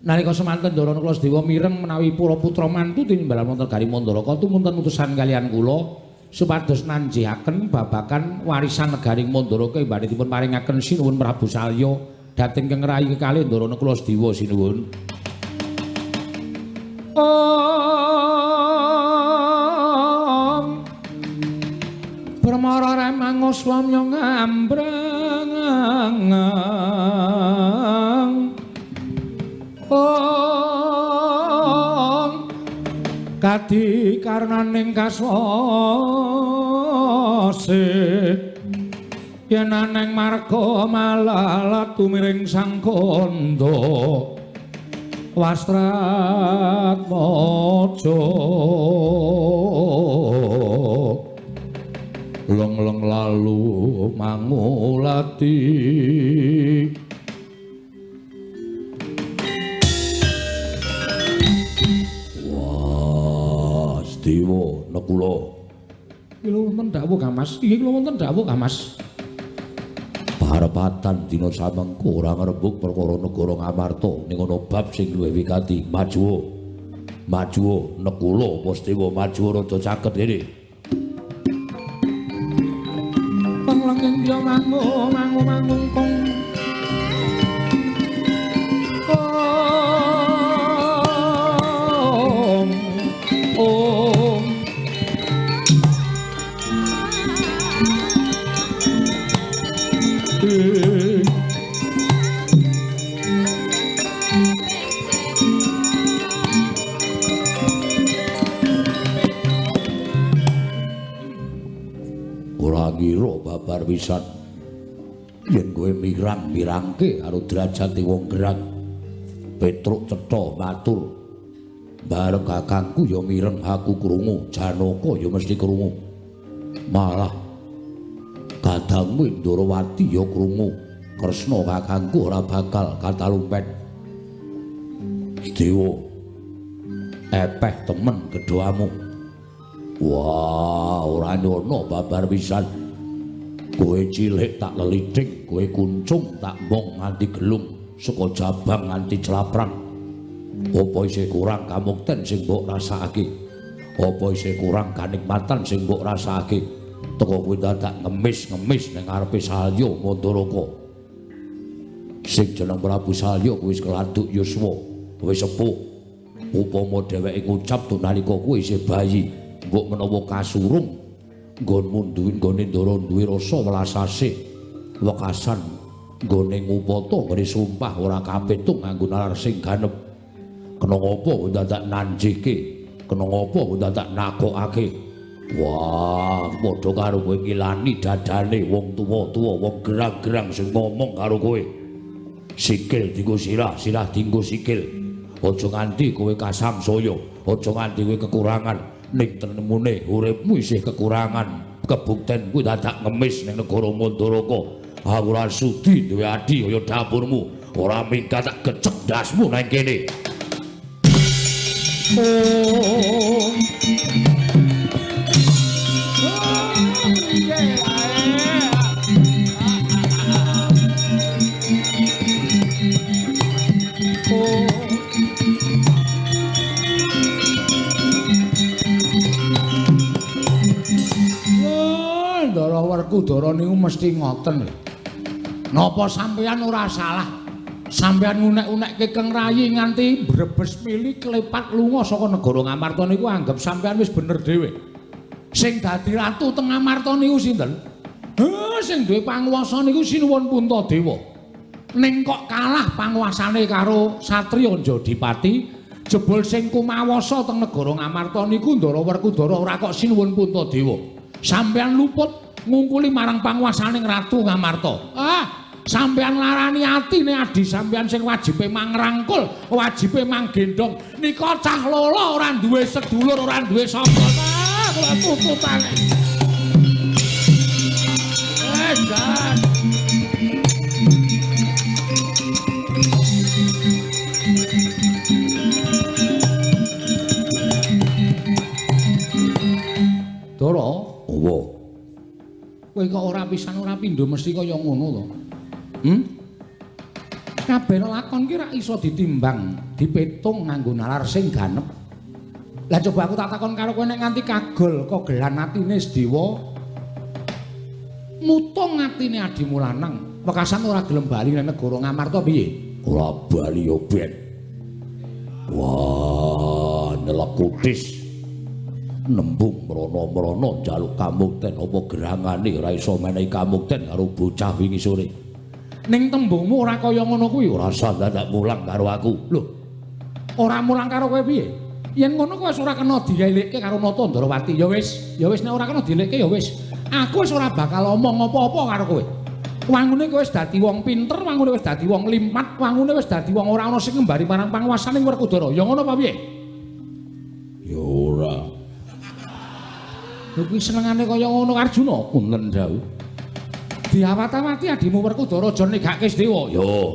nalika semanten Ndara Nekula Sedewa mireng menawi para putra mantu tinimbalan wonten negari Mandaraka tumunten utusan kaliyan kula supados nanjihaken babagan warisan negari Mandaraka ing badhe dipun paringaken Sinuwun Prabu Salya dhateng ingkang rayi kekalih Ndara Nekula Sedewa sinuwun. Om Permara remango swamya ngambrang. Om kadi karnaning kaswase Yen aneng marga malalat tumiring sang kandha Wastratmaja leng-leng lalu mangulati. Wah, Dewa Nekula. Iki lho wonten dawuh Kang Mas. Iki lho wonten dawuh Kang Mas. Parepatan dina samengko ora ngrembug perkara negara Ngamarta ning ana bab sing luwih wigati. Majuwa. Majuwa Nekula Pastewa majuwa rada caket kene. Panglenging ya mangu mangu mangungkung. Om Om Ora ngira babar pisan yen kowe mirang-mirangke karo derajate wong gerang. Petruk cetha matur, bareng kakangku ya mireng aku krungu, Janaka ya mesti krungu. Malah kadangmu Ndorowati ya krungu, Kresna kakangku ora bakal katalumpet. Dewa epeh temen gedhamu. Wah, ora nyono babar pisan. Kowe cilik tak leliding, kowe kuncung tak mong nganti gelung, saka jabang nganti celaprang. Apa isih kurang kamukten sing mbok rasakake? Apa isih kurang kanikmatan sing mbok rasakake? Teko kowe dadak ngemis-ngemis ning ngarepe Salya Mandaraka. Sing jeneng Prabu Salya kuwi wis keladuk yuswa, wis sepuh. Upama dheweke ngucap nalika kuwi isih bayi, mbok menawa kasurung nggonmu duwe nggone ndara duwe rasa welas asih, wekasan nggone ngupata nggone sumpah ora kapitung nganggo nalar sing ganep. Kena ngopo dadak nanjike, kena ngopo dadak nakokake. Wah, padha karo kowe ngilani dadane wong tuwa-tuwa, wong gerang-gerang sing ngomong karo kowe. Sikil dienggo sirah, sirah dienggo sikil. Aja nganti kowe kasamsaya, aja nganti kowe kekurangan. Ning tenemune uripmu isih kekurangan. Kebukten kuwi dadak ngemis ning negara Mandaraka. Aku ora sudi duwe adi kaya dapurmu. Ora minggat tak gecek ndasmu nang kene. Oh. Ndara Werkudara niku mesti ngoten lho. Napa sampeyan ora salah? Sampeyan ngunek-unekke Keng Rayi nganti brebes mili klepat lunga saka negara Ngamarta niku anggap sampeyan wis bener dhewe. Sing dadi ratu teng Ngamarta niku sinten? Sing duwe panguwasa niku Sinuwun Puntadewa. Ning kok kalah panguwasane karo Satriya Jodipati, jebul sing kumawasa teng negara Ngamarta niku Ndara Werkudara ora kok Sinuwun Puntadewa. Sampeyan luput ngungkuli marang panguwasaning Ratu Ngamarta. Ah, sampeyan larani atine adi sampeyan sing wajibe mangrangkul, wajibe manggendhong. Nika cah lolo ora duwe sedulur, ora duwe sapa. Ah, kula tututane. Jan. Dara, owo. Kowe kok ora pisan ora pindho mesti kaya ngono to. Kabeh lakon ki ra iso ditimbang, dipetung nganggo nalar sing ganep. Lah coba aku tak takon karo kowe nek nganti kagol kogelan atine Sedewa mutung atine adimu lanang, wekasan ora gelem bali nang negara Ngamarta piye? Ora bali yo ben. Wah, nyelek kutis. Nembung mrono-mrono njaluk kamukten apa gerangane ora iso menehi kamukten karo bocah wingi sore. Ning tembungmu ora kaya ngono kuwi, ora usah dadak mulang karo aku. Lho, ora mulang karo kowe piye? Yen ngono kowe wis ora kena dielikke karo Nata Ndrawati. Ya wis, ya wis nek ora kena dielikke ya wis. Aku wis ora bakal omong apa-apa karo kowe. Wangune kowe wis dadi wong pinter, wangune wis dadi wong limpat, wangune wis dadi wong ora ana sing ngembari marang panguwasaning Werkudara. Ya ngono apa piye? Ya ora. Lho kuwi senengane kaya ngono Arjuna, punten dawuh. Diawat-awati adimu Werkudara aja negake Sedewa. Yo.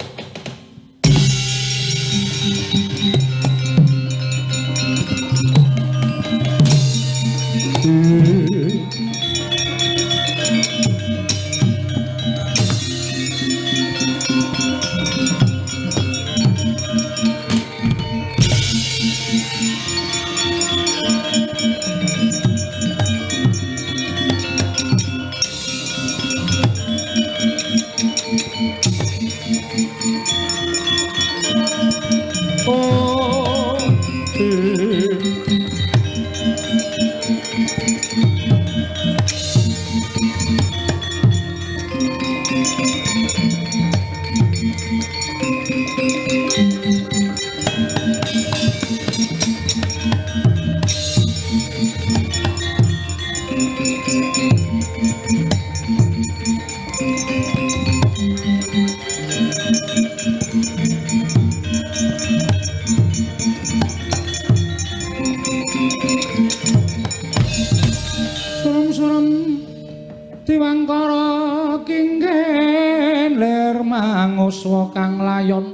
Diwangkara kinggen lir manguswa kang layon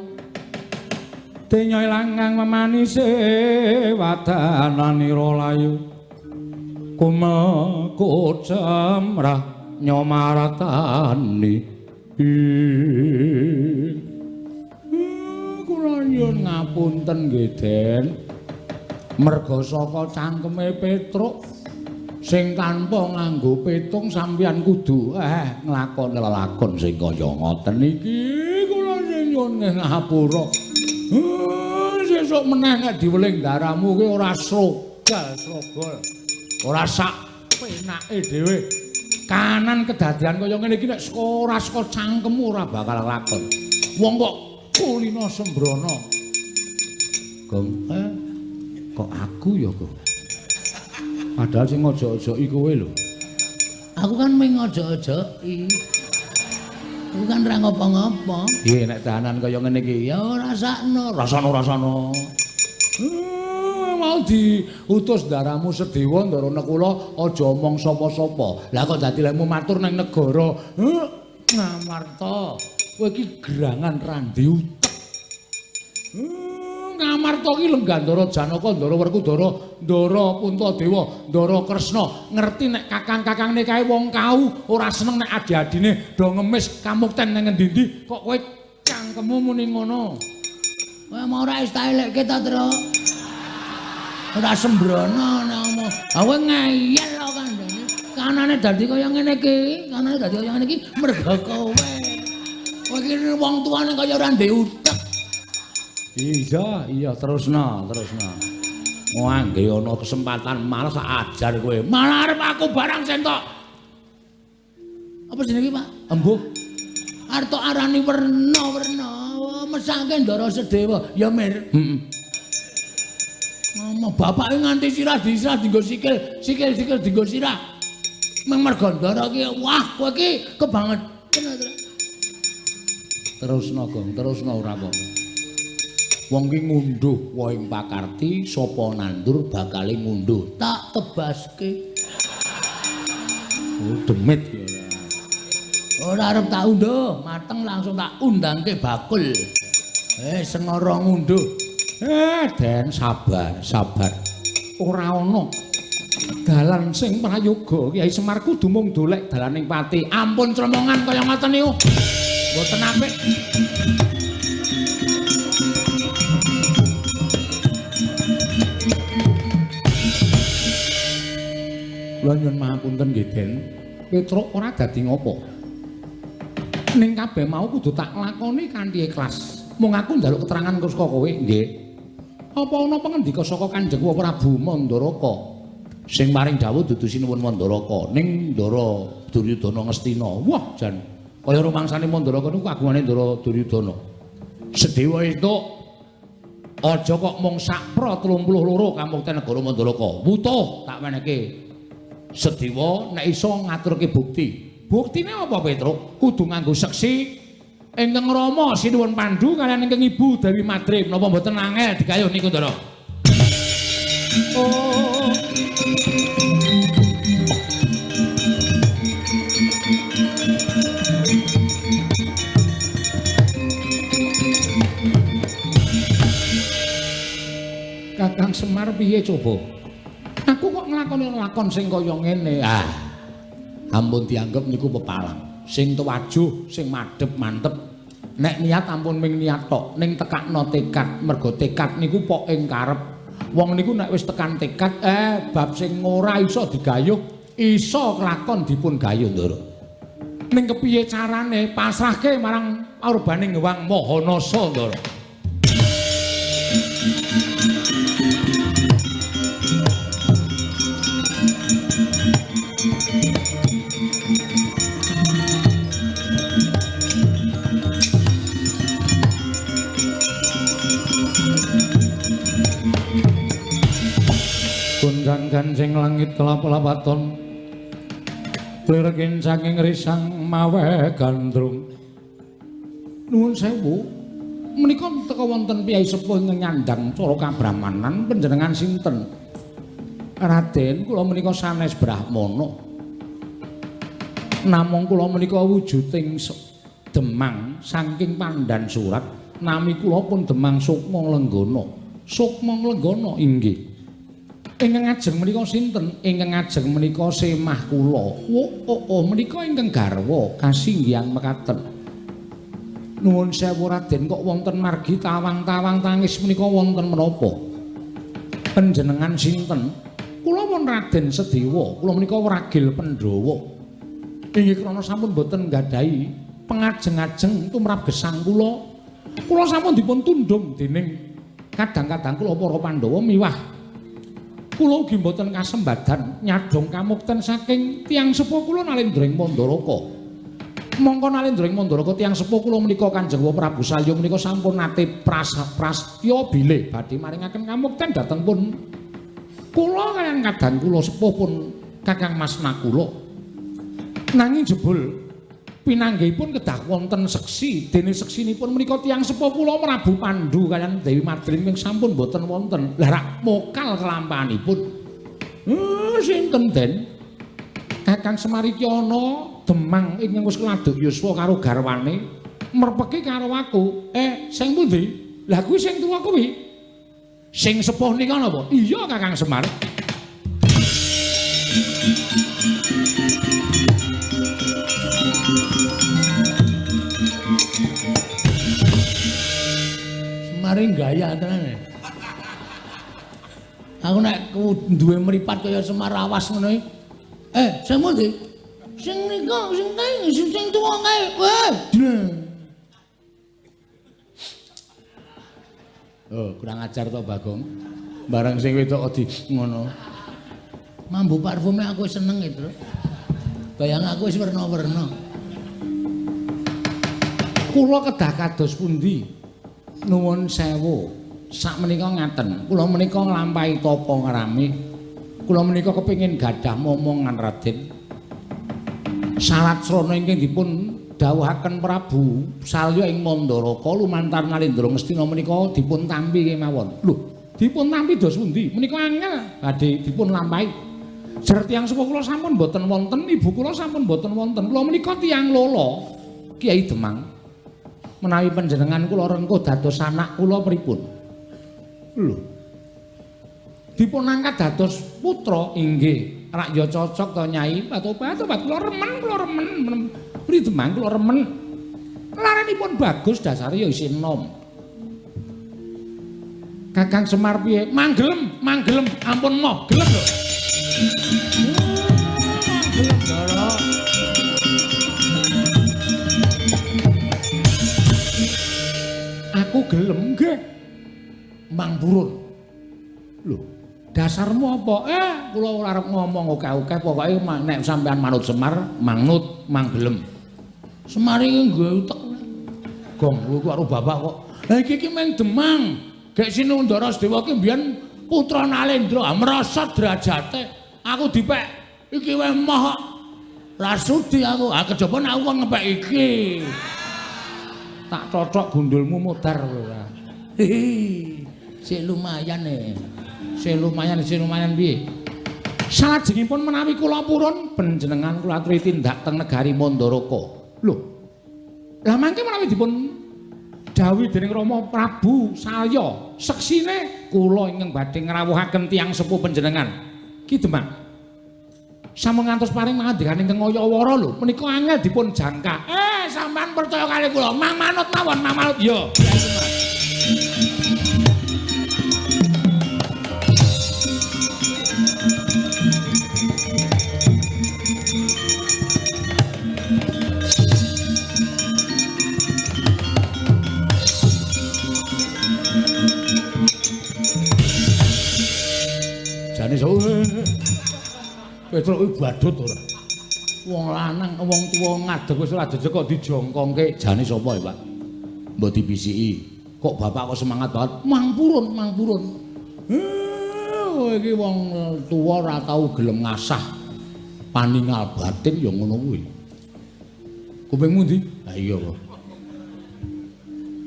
denya ilangang memanise wadananira layu kumel kocemrah nyomaratani. Kula nyuwun ngapunten nggih Den, merga saka cangkeme Petruk sing tanpa nganggo petung sampeyan kudu nglakoni lelakon sing kaya ngoten iki. Kula nyuwun ngapura. Sesuk meneh nek diweling daramu ki ora srogal-srogol, ora sak penake dhewe. Kanan kedadian kaya ngene iki nek ora saka cangkemmu ora bakal lakon. Wong kok kulino sembrono. Gong, kok aku ya, Gong? Padahal sing ngojok-ojoki kowe lho. Aku kan mung ngojok-ojoki. Aku kan ora ngopo-ngopo. Piye nek dahanan kaya ngene iki? Ya rasakno, rasano-rasano. Mau diutus ndaramu Sedewa Ndara Nekula aja omong sapa-sapa. Lah kok dadi lekmu matur nang negara Ngamarta. Kowe iki gerangan randi utek. Ngamarta ki lenggandara Janaka, Ndara Werkudara, Ndara Puntadewa, Ndara Kresna. Ngerti nek kakang-kakangne kae wong kau ora seneng nek adi-adine do ngemis kamukten nang ngendi-endi kok kowe cangkemmu muni ngono. Kowe mau ora wis tak elekke ta, Tru? Ora sembrono nek omong. Ha kowe ngeyel kok kandhane. Kanane dadi kaya ngene iki, kanane dadi kaya ngene iki mergo kowe. Kowe iki wong tuane kaya ora ndek utek. Iya, iya terusno, terusno. Wah, nggih ana kesempatan malah sak ajar kowe. Malah arep aku barang sentok. Apa jenenge, Pak? Embuh. Arep tok arani werna-werna, mesake Ndara Sedewa. Ya, Mir. Heeh. Ngomong bapake nganti sirah disirah dienggo sikil, sikil-sikil dienggo sirah. Mung mergo Ndara ki, wah kowe iki kebangetan. Terusno, Gong, terusno ora apa-apa. Wong ki ngunduh wohing pakarti, sapa nandur bakale ngunduh. Tak tebaske. Oh, demit ya. Ora arep tak unduh, mateng langsung tak undangke bakul. Sengara ngunduh. Den, sabar, sabar. Ora ana dalan sing prayoga. Kyai Semar kudu mung dolek dalaning pati. Ampun cremongan kaya ngoten niku. Mboten apik. Kula nyuwun mahapunten nggih, Den. Petruk ora dadi ngopo. Ning kabeh mau kudu tak lakoni kanthi ikhlas. Mung aku njaluk keterangan saka kowe, nggih. Apa ana pangendika saka Kanjeng Prabu Mandaraka? Sing maring dawuh dudu sinuwun Mandaraka, ning Ndara Duryudana Ngastina. Wah, jan kaya rumangsane Mandaraka niku kagungane Ndara Duryudana. Sedewa entuk aja kok mung sakpra 32 kamukten negara Mandaraka. Wutuh tak wenehke. Sedewa nek iso ngaturke bukti Buktine apa, Petruk? Kudu nganggo seksi ingkang Rama Sinuwun Pandu kaliyan ingkang Ibu Dewi Madrim. Napa mboten angel digayuh niku, Ndara? Oh. Kakang Semar piye coba? Aku kok nglakoni lakon sing kaya ngene. Ah. Ampun dianggep niku pepalang. Sing tuwajuh, sing madhep mantep. Nek niat ampun ming niat tok, ning tekakno tekad. Mergo tekad niku pok ing karep. Wong niku nek wis tekan tekad, bab sing ora iso digayuh, iso kelakon dipun gayuh, Ndara. Ning kepiye carane pasrahke marang aurbaning Hyang Maha Nasa, Ndara. Gonjang ganjing langit kelap-lapaton klirekin saking risang mawe gandrung. Nuwun sewu, menika teka wonten piyai sepuh ingkang nyandang cara kabrahmanan panjenengan sinten? Raden, kula menika sanes brahmana. Namung kula menika wujuding Demang saking Pandan Surat, nami kula pun Demang Sukma Lenggana. Sukma Lenggana inggih. Ingkang ajeng menika sinten? Ingkang ajeng menika semah kula. Oh, menika ingkang garwa kasinggihan mekaten. Nuwun sewu Raden, kok wonten margi tawang-tawang tangis menika wonten menapa? Panjenengan sinten? Kula pun Raden Sedewa, kula menika wragil Pandhawa. Inggih krana sampun boten nggadahi pengajeng-ajeng tumrap gesang kula. Kula sampun dipun tundhung dening kadang-kadang kula para Pandhawa miwah kula ugi mboten kasembadan nyadhong kamukten saking tiyang sepuh kula Nalendra ing Mandaraka. Mongko Nalendra ing Mandaraka tiyang sepuh kula menika Kanjeng Prabu Salya menika sampun nate prastya bilih badhe maringaken kamukten dhateng pun kula kaliyan kadang kula sepuh pun Kakang Mas Nakula. Nanging jebul pinanggihipun kedah wonten seksi, dene seksinipun menika tiyang sepuh kula Prabu Pandu kaliyan Dewi Madrim ing sampun boten wonten. Lah rak mokal kelampahanipun. Sinten Den? Kakang Semar iki ana Demang ingkang wis keladuk yuswa karo garwane merpeki karo aku. Sing pundi? Lah kuwi sing tuwa kuwi. Sing sepuh nika napa? Iya Kakang Semar. Semare gaya tenan. Aku nek duwe mripat kaya Semar awas ngono iki. Sing pundi? Sing nika, sing kae, sing tuwa kae. Weh. Oh, kurang ajar to Bagong. Barang sing wedok di ngono. Mambu parfume aku seneng itu. Bayang aku wis werna-werna. Kula kedah kados pundi? Nuwun sewu. Sakmenika ngaten, kula menika nglampahi tapa ngrami. Kula menika kepengin gadah momongan Raden. Sarat srana ingkang dipun dawuhaken Prabu Salya ing Mandaraka lumantar Nalendra Ngastina menika dipun tampi kemawon. Lho, dipun tampi dos pundi? Menika angel badhe dipun lampahi. Jer tiyang sepuh kula sampun boten wonten, ibu kula sampun boten wonten. Kula menika tiyang lolo, Kiai Demang. Menawi panjenengan kula rengkuh dados anak kula pripun? Lho. Dipun angkat dados putra inggih. Rak ya cocok to Nyai. Obat-obat kula remen, kula remen. Pri Demang kula remen. Laranipun bagus dasare ya isih enom. Kakang Semar piye? Manggelem, manggelem, ampun moh, gelem lho. Gelem Ndara. Aku gelem nggih. Mang purun. Lho, dasarmu apa? Kula ora arep ngomong akeh-akeh, pokoke nek sampean manut Semar, manut, mang gelem. Semar iki nggawe utek. Gong, kowe karo bapak kok. Lah iki iki meng Demang. Gek Sinundara Sedewa ki mbiyen putra Nalendra, merosot derajate. Aku dipek iki wae moh. Ra sudi aku. Ah kejaba nek aku kon ngepek iki. Tak cocok gundulmu modar kowe ora. Hihi. Sik lumayan e. Sik lumayan piye? Salajengipun menawi kula purun panjenengan kula aturi tindak teng negari Mandaraka. Lho. Lah mangke menawi dipun dawuhi dening Rama Prabu Salya, seksine kula ingkang badhe ngrawuhaken tiyang sepuh panjenengan. Ki Demang. Sampun ngantos paring mangandikan ingkang ngaya-wara lho, menika angel dipun jangka. Sampean percaya kali kula, mang manut mawon, mang manut. Iya, Kyai Semar. Jane sapa? Petruk kuwi badut ora? Wong lanang, wong tuwa ngadeg wis ora jejeg kok dijongkongke. Jane sapa ya, Pak? Mbok dibisiki. Kok bapak kok semangat banget? Mang purun, mang purun. Iki wong tuwa ora tau gelem ngasah paningal batin ya ngono kuwi. Kupingmu ndi? Ha iya kok.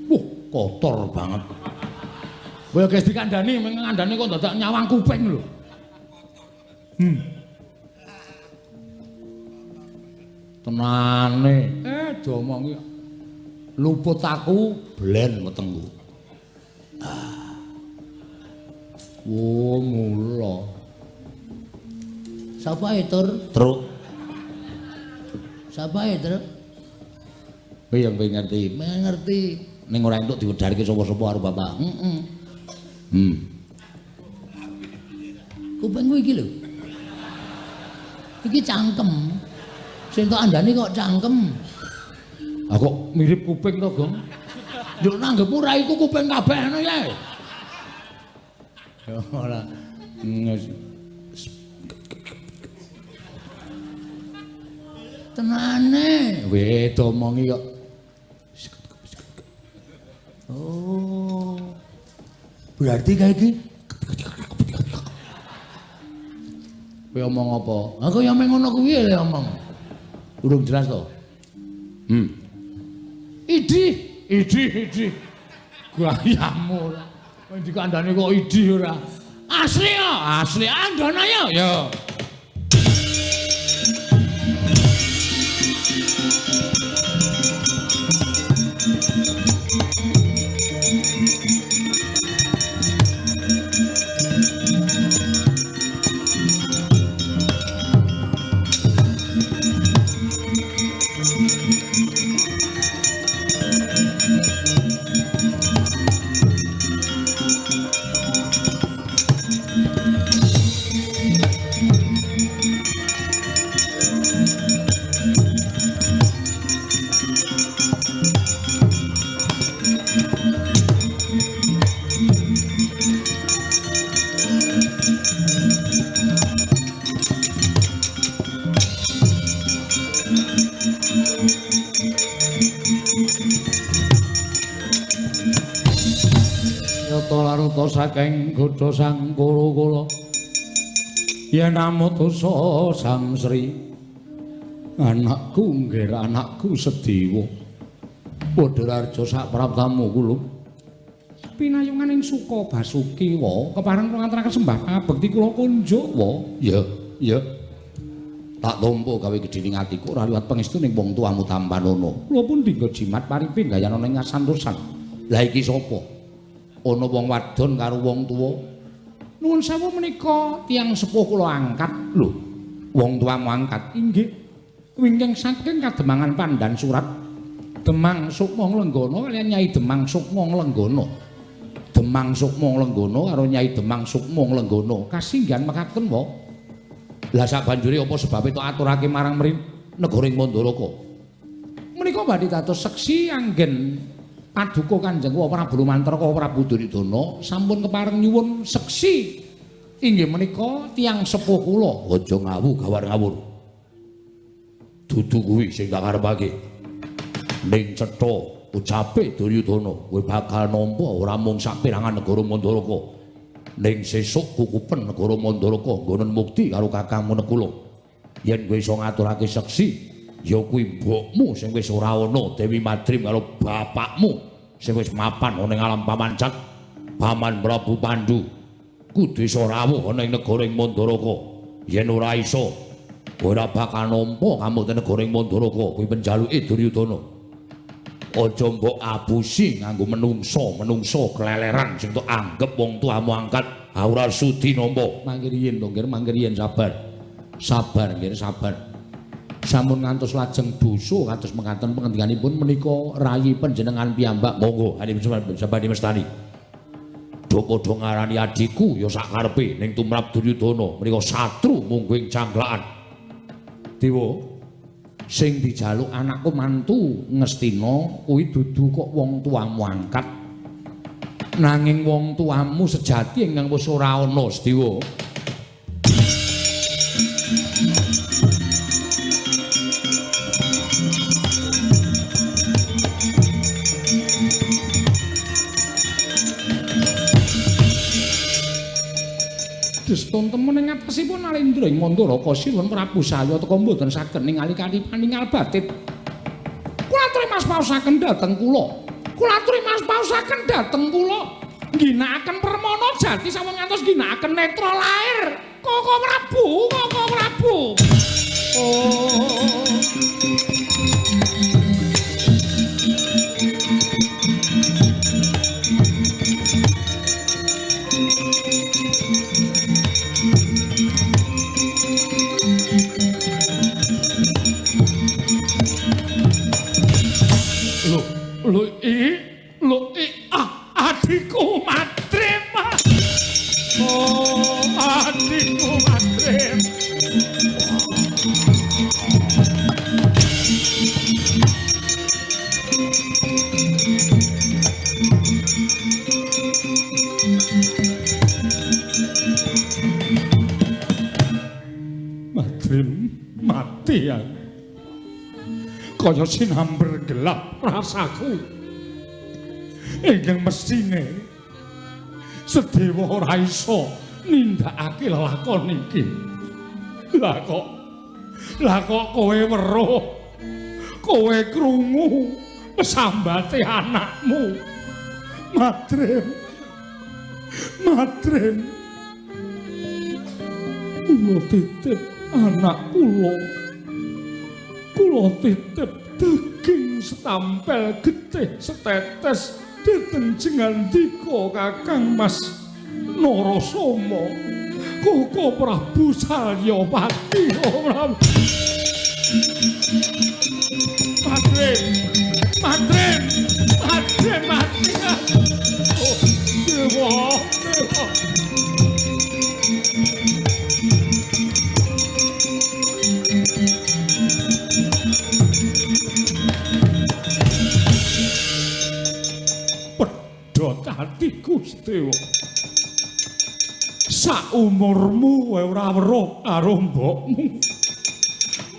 Wah, kotor banget. Kowe guys dikandani, ngandani kok dadak nyawang kuping lho. Tenane, diomongi luput aku blen wetengku. Ah. Oh, mula. Sapa e, Tur? Truk. Sapa e, Truk? Kowe yang pengen ngerti. Pengen ngerti. Ning ora entuk diwedharke sapa-sapa karo bapak. Heeh. Kupingku iki lho. Iki cangkem. Sing tok andani kok cangkem. Ah kok mirip kuping to, Gong? Nduk nanggepmu ra iku kuping kabeh ngono ya. Ya ora. Tenane. Weh, domongi kok. Oh. Berarti kayak iki kowe omong apa? Aku ya meng ngono kuwi lho omong. Urung jelas to? Idi, idi, idi. Gayamu ora. Kowe dikandani kok idi ora. Asli ya, asli andana ya. Ya. Saking godha sang kula yen amutusa Sang Sri anakku nggih anakku Sedewa padha raja sak praptamu kula pinayungan ing suka basuki wa kepareng kula ngaturaken sembah pangabekti kula kunjuk wa. Ya ya tak tampa gawe gedhening atiku ora liwat pangestu ning wong tuamu tampanana kula pun dinggo jimat paripe gayanana ing ngasantosan. Lah iki sapa? Ana wong wadon karo wong tuwa. Nuwun sewu menika tiyang sepuh kula angkat. Lho, wong tuamu angkat? Inggih. Wingking saking Kademangan Pandan Surat Demang Sukma Nglenggana kaliyan Nyai Demang Sukma Nglenggana. Demang Sukma Nglenggana karo Nyai Demang Sukma Nglenggana kasinggihan mekaten wa. Lah sabanjure apa sebabe tok aturake marang mri negara ing Mandaraka? Menika badhe dados seksi anggen Paduka Kanjeng Prabu Lumantraka Prabu Duryudana sampun kepareng nyuwun seksi inggih menika tiyang sepuh kula. Aja ngawu gawar ngawur. Dudu kuwi sing tak karepake. Ning cetha ucape Duryudana kowe bakal nampa ora mung saperangan negara Mandaraka. Ning sesuk kukupen negara Mandaraka nggonen mukti karo kakangmu Nekula. Yen kowe iso ngaturake seksi, ya kuwi mbokmu sing wis ora ana Dewi Madrim karo bapakmu sing wis mapan ana ing alam pamancat, Paman Prabu Pandu. Kudu iso rawuh ana ing negara ing Mandaraka. Yen ora iso, ora bakal nampa kamukten negara ing Mandaraka kuwi penjaluke Duryudana. Aja mbok abusi nganggo menungso-menungso keleleran sing tok anggep wong tuamu angkat, ora sudi nampa. Mangke riyin to, Nggir, mangke riyin sabar. Sabar, nggir, sabar. Sampun ngantos lajeng dosa kados mekaten pengendikanipun menika rayi panjenengan piyambak. Monggo badhe mestani. Do padha ngarani adhiku ya sak karepe ning tumrap Duryudana menika satru mungguh ing cangklakan. Dewa, sing dijaluk anakku mantu Ngastina kuwi dudu kok wong tuamu angkat, nanging wong tuamu sejati ingkang wis ora ana, Sedewa. Destun temen ing atasipun Nalendra ing Mandaraka Sinuwun Prabu Salya teka mboten saged ningali kanthi paningal batin. Kula aturi mas paosaken dhateng kula. Kula aturi mas paosaken dhateng kula. Ngginakaken permana jati sampun ngantos ngginakaken netra lair. Koko Prabu, Koko Prabu. Oh. Lho iki, adikku Madrim. Oh, adikku Madrim. Madrim mati ya. Kaya sinamber gelap rasaku. Ingkang mesthine Sedewa ora iso nindakake lelakon iki. Lah kok kowe weruh, kowe krungu pesambate anakmu. Madrim. Madrim. Kula titip anak kula. Kula titip daging setampel getih setetes dhateng jengandika Kakang Mas Narasoma. Koko Prabu Salyapati. Madrim, Madrim, Madrim mati. Oh, dewa, dewa. Pedhot atiku Sedewa. Saumurmu kowe ora weruh karo mbokmu.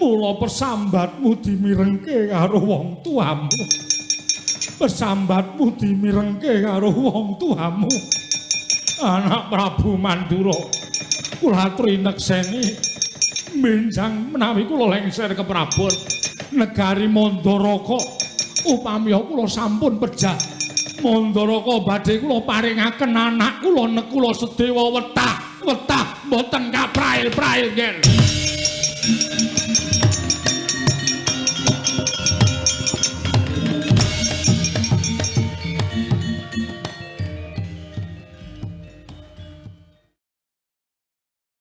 Mula pesambatmu dimirengke karo wong tuamu. Pesambatmu dimirengke karo wong tuamu. Anak Prabu Mandura, kula aturi nekseni benjang menawi kula lengser ke Prabon negari Mandaraka. Upami kula sampun pejah Mandaraka badhe kula paringaken anak kula Nekula Sedewa wetah wetah mboten kaprail-prail nggih.